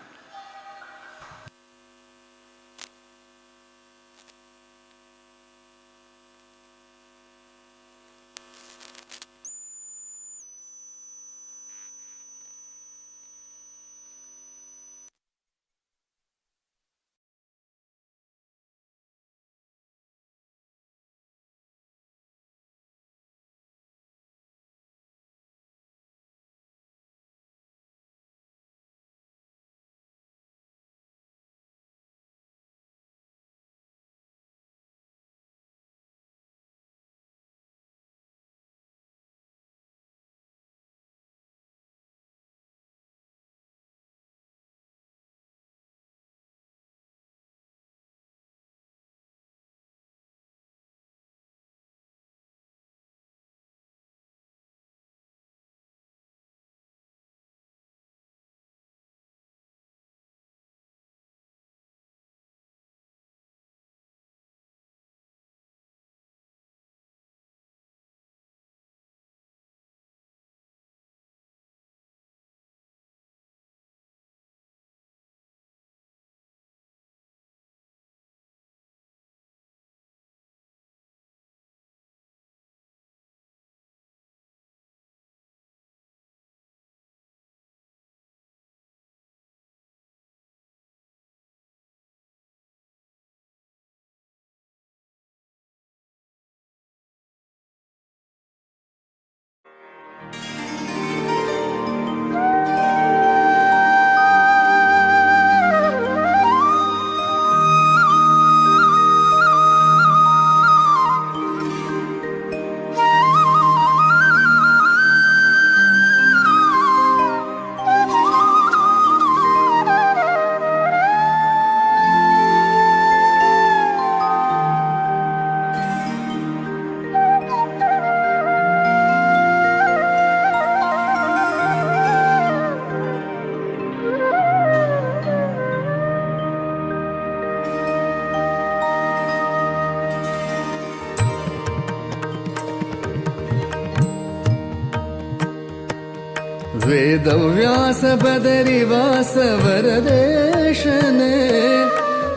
वेदव्यास बदरिवास वरदेशने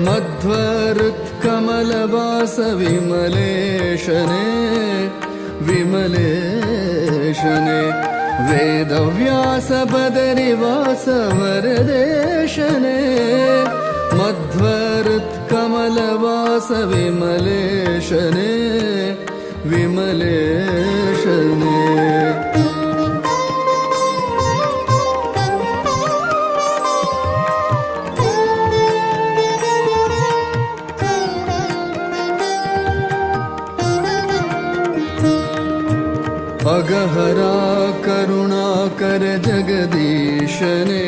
मध्वहृत्कमलवास विमलेशने विमलेशने। वेदव्यास बदरिवास वरदेशने मध्वहृत्कमलवास विमलेशने विमलेशने। अगहरा करुणाकर जगदीशने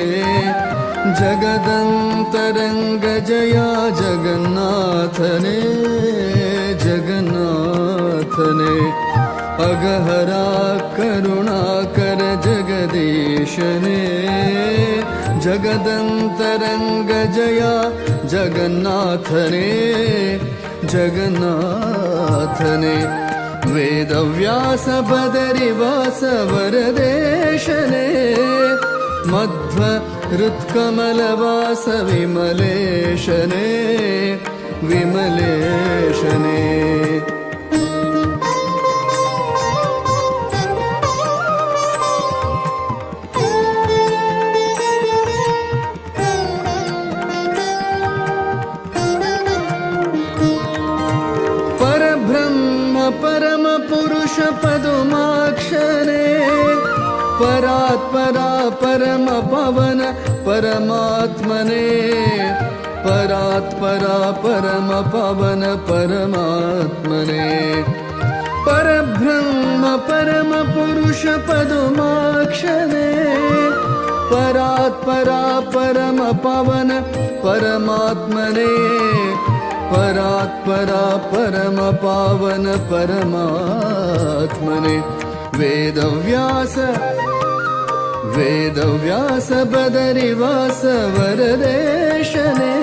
जगदन्तरङ्ग जया जगन्नाथने जगन्नाथने। अगहरा करुणाकर जगदीशने जगदन्तरङ्ग जया जगन्नाथने जगन्नाथने। वेदव्यास बदरिवास वरदेशने मध्वहृत्कमलवास विमलेशने विमलेशने। परब्रह्म परम पुरुष पदुमाक्षरे परात्परा परम पवन परमात्मने परात्परा परम पवन परमात्मने। परब्रह्म परम पुरुष पदुमाक्षरे परात्परा परम पवन परमात्मने परात्परा परम पावन परमात्मने। वेदव्यास वेदव्यास बदरिवास वरदेशने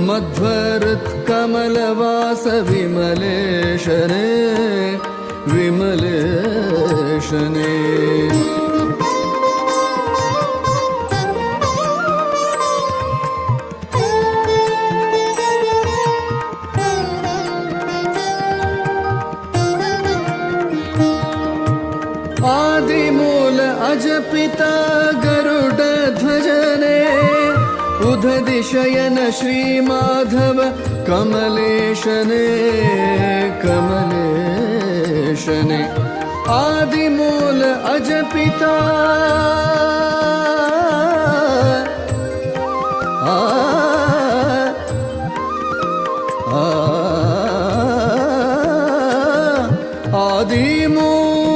मध्वहृत्कमलवास विमलेशने विमलेशने। आदिमूल अजपिता गरुड ध्वजने उदधिशयन श्री माधव कमलेशने कमलेशने। आदिमूल अजपिता आ आ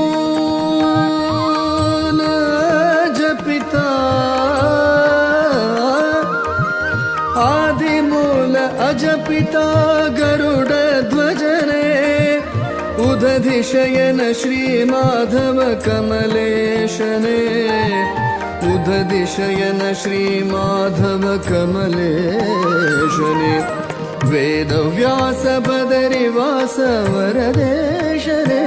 आदिमूल अजपिता आदिमूल अजपिता गरुड ध्वजने उदधिशयन श्री माधव कमलेशने उदधिशयन श्री माधव कमलेशने। वेदव्यास बदरिवास वरदेशने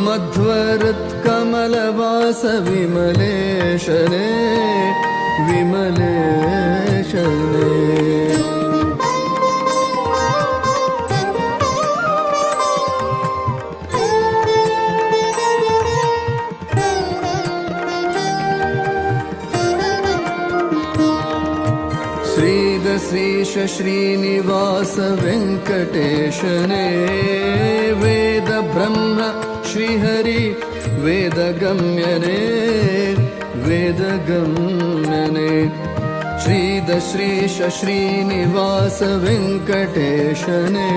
मध्वहृत्कमलवास विमलेशने विमलेशने। श्रीदश्रीश श्रीनिवास वेङ्कटेशने वेद ब्रह्म श्रीहरि वेदगम्यने वेदगम्यने। श्रीदश्रीश श्रीनिवास वेङ्कटेशने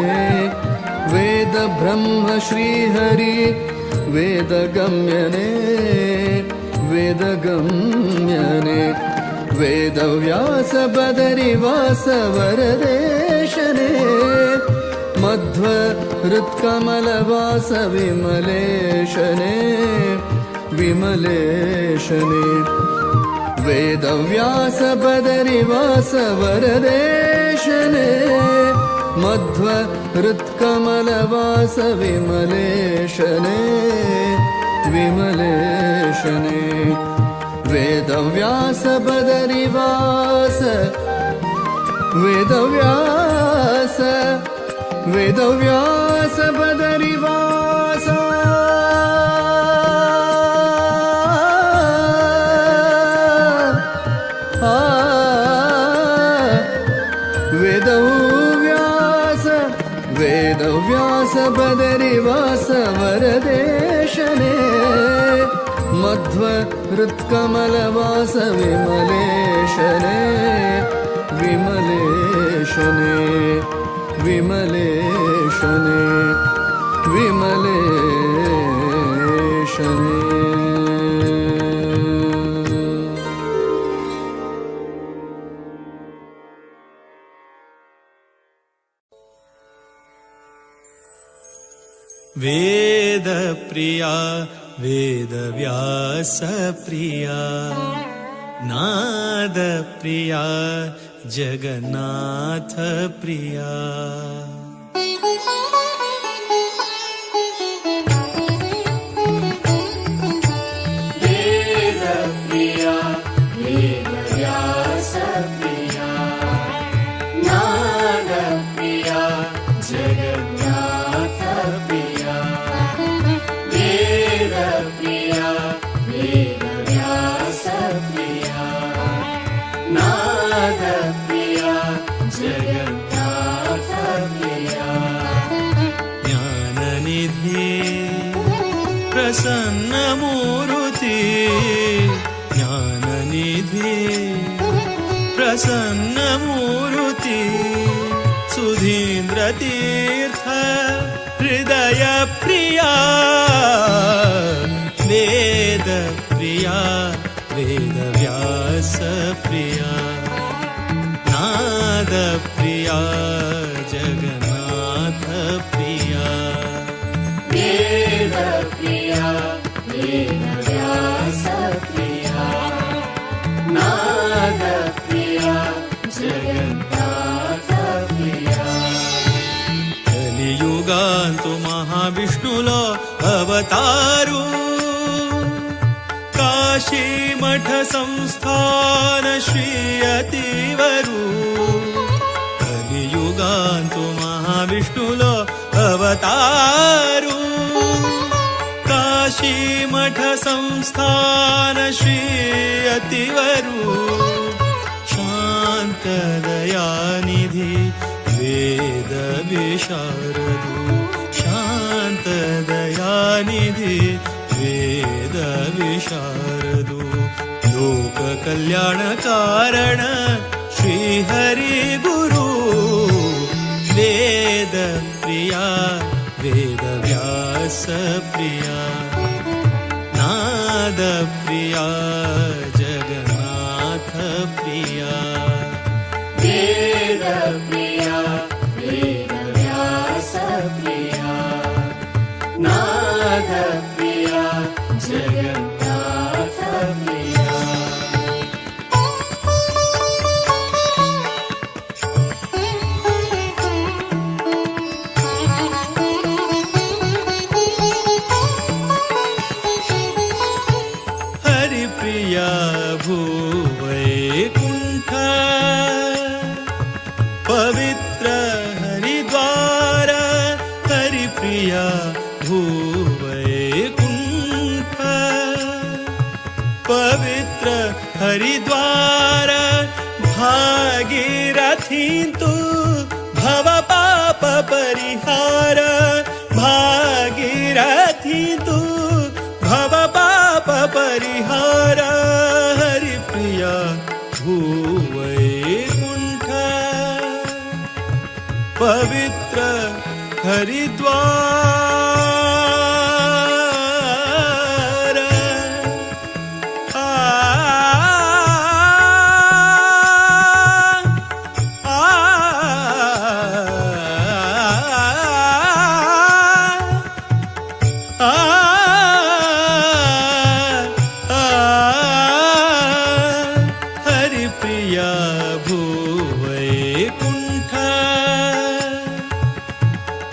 वेद ब्रह्म श्रीहरि वेदगम्यने वेदगम्यने। वेदव्यास बदरिवास वरदेशने मध्वहृत्कमलवास विमलेशने विमलेशने। वेदव्यास बदरिवास वरदेशने मध्वहृत्कमलवास विमलेशने विमलेशने। वेदव्यास बदरिवास, वेदव्यास, वेदव्यास बदरिवास। वेदव्यास, वेदव्यास बदरिवास वरदेशने। मध्व हृत्कमलवास विमलेशने, विमलेशने, विमलेशने, विमलेशने। वेदप्रिया वेदव्यासप्रिया नादप्रिया जगन्नाथप्रिया। वेदप्रिया वेदव्यासप्रिया नादप्रिया जगन्नाथप्रिया। वेदप्रिया वेदव्यासप्रिया नादप्रिया जगन्नाथप्रिया। ज्ञाननिधि प्रसन्नमूर्ति, ज्ञाननिधि प्रसन्नमूर्ति, सुधीन्द्रतीर्थ हृदयप्रिया। वेदप्रिया वेदव्यासप्रिया नादप्रिया जगन्नाथप्रिया। वेदप्रिया वेदव्यासप्रिया नादप्रिया जगन्नाथप्रिया। కలియుగాంతు మహావిష్ణులో అవతారు, కాశీమఠ సంస్థాన శ్రీయతివరు. కలియుగాంతు మహావిష్ణులో అవతారు, కాశీమఠ సంస్థాన శ్రీయతివరు. శాంత దయానిధి వేద విశారదు, శాంత దయానిధి వేద విశారదు, లోక కళ్యాణ కారణ శ్రీహరి గురు. వేద ప్రియా వేద వ్యాస ప్రియా నాద ప్రియా జగన్నాథ ప్రియా. वेदप्रिया वेदव्यासप्रिया नादप्रिया जगन्नाथप्रिया। हरिप्रिया भूवैकुण्ठ पवित्र हरिद्वार, हरिप्रिया भूवैकुण्ठ पवित्र हरिद्वार, भागीरथीन्तु भव पाप परिहार, भागीरथीन्तु भव पाप परिहार, हरिप्रिया भूवैकुण्ठ पवित्र हरिद्वार। आ आ आ आ हरिप्रिया भूवैकुण्ठ।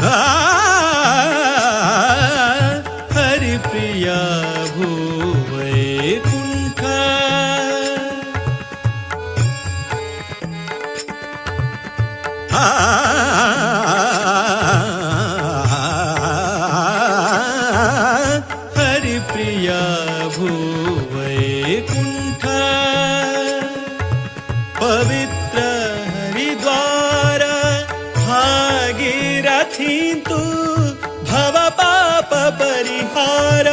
आ वैकुंठ पवित्र हरिद्वार भागीरथी तू भव पाप परिहार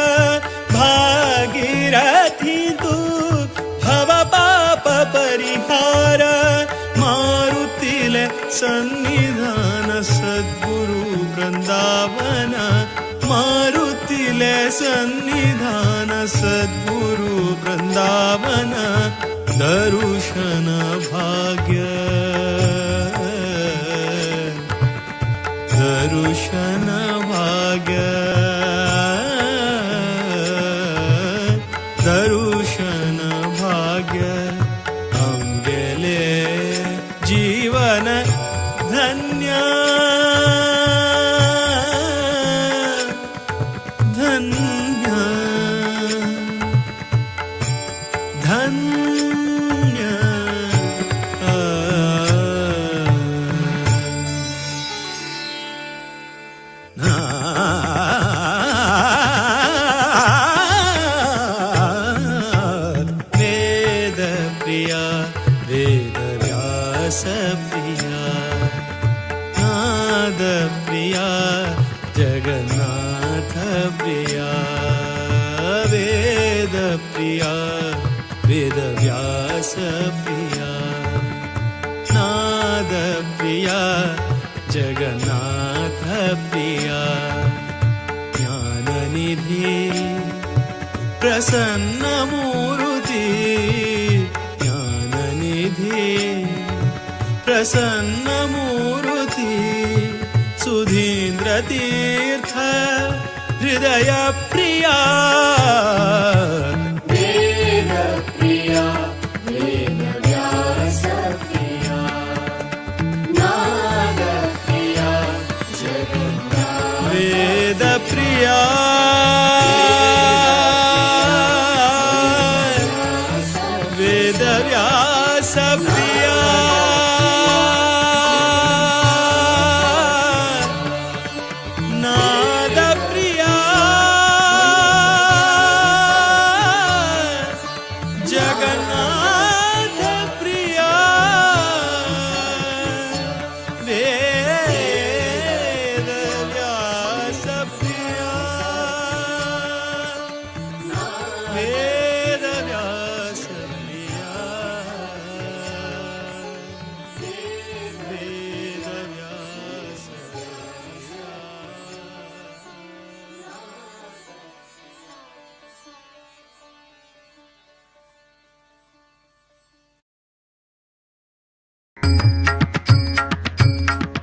भागीरथी तू भव पाप परिहार मारुतीले सन्निधान सद्गुरु वृंदावन मारुतीले सन्निधान सद्गुरु वृंदावन दर्शन भाग्य दर्शन भाग्य दर्शन भाग्य आमगेले जीवन धन्य धन्य धन्य वेद प्रिया वेद व्यास प्रिया नाद प्रिया जगन्नाथ प्रिया वेद प्रिया वेद व्यास प्रिया नाद प्रिया जगन्नाथ प्रिया ज्ञाननिधि प्रसन्न मूर्ति ज्ञाननिधि प्रसन्न मूर्ति सुधीन्द्र तीर्थ हृदय प्रिया वेद प्रिया वेदव्यास प्रिया नाद प्रिया जगन्नाथ वेद प्रिया वेद व्यास प्रिया नाद प्रिया जगन्नाथ प्रिया वेद व्यास प्रिया वेद व्यास प्रिया वेद व्यास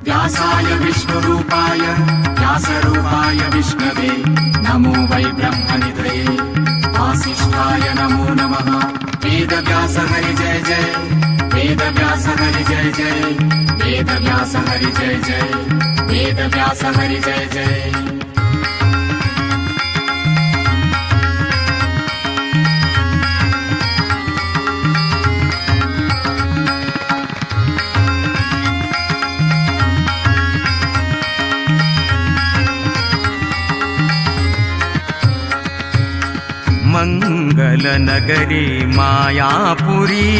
व्यासाय विष्णुरूपाय व्यासरूपाय विष्णवे नमो वै ब्रह्मनिधये वासिष्ठाय नमो नमः। वेदव्यास हरि जय जय वेदव्यास हरि जय जय वेदव्यास हरि जय जय वेदव्यास हरि जय जय। मंगलनगरी मायापुरी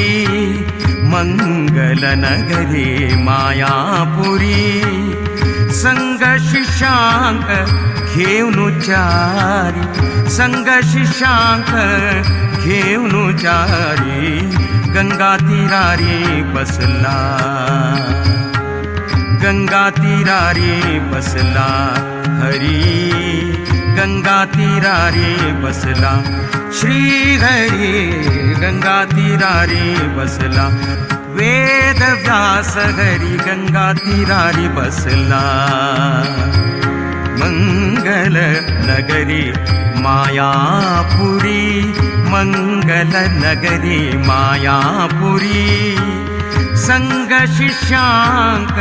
मंगलनगरी मायापुरी संग शिशांक घेऊन चारी संग शिशांक घेऊन चारी गंगा तीरारी बसला गंगा तीरारी बसला हरी गंगा तीरारी बसला श्री हरी गंगा तीरारी बसला वेद व्यास हरी गंगा तीरारी बसला मंगल नगरी मायापुरी मंगल नगरी मायापुरी संग शिष्यांक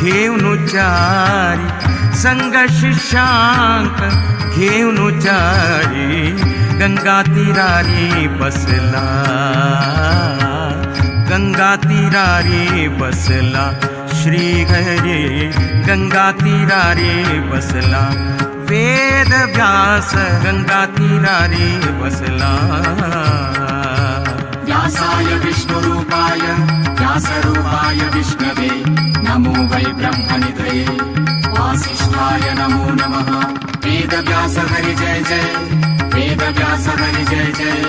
घेऊन चारी संग शिष्यांक घेऊन चारी गंगा तीरारी बसला गंगा तीरारी बसला श्री हरी गंगा तीरारी बसला वेद व्यास गंगा तीरारी बसला. व्यासाय विष्णुरूपाय व्यासरूपाय विष्णवे नमो वै ब्रह्मनिधये वासिष्ठाय नमो नमः. वेदव्यास हरि जय जय, वेदव्यास हरि जय जय,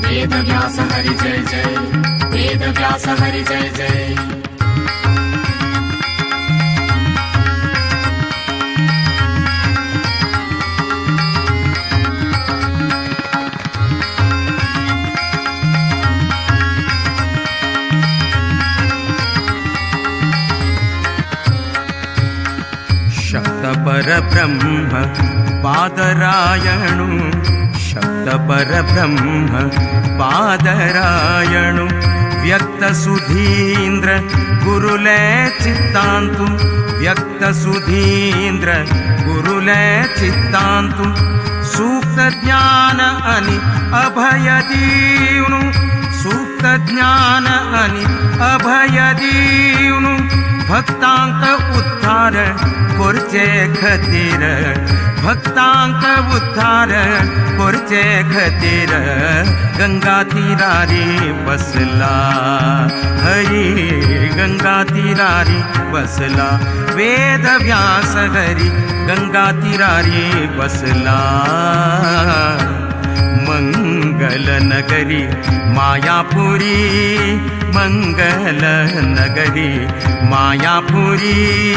वेदव्यास हरि जय जय, वेदव्यास हरि जय जय. शब्द परब्रह्म पादरायणु, शब्द परब्रह्म पादरायणु, व्यक्त सुधींद्र गुरुले चित्तांतु, व्यक्त सुधींद्र गुरुले चित्तांतु, सूक्त ज्ञान अनि अभय दीवनु, सूक्त ज्ञान अनि अभय दीवनु, भक्तांक उद्धार कोरचे खतीर, भक्तांक उद्धार कोरचे खतीर, गंगा तीरारी बसला हरी, गंगा तीरारी बसला, वेद व्यास हरी गंगा तीरारी बसला. मंगल नगरी मायापुरी, मंगल नगरी मायापुरी.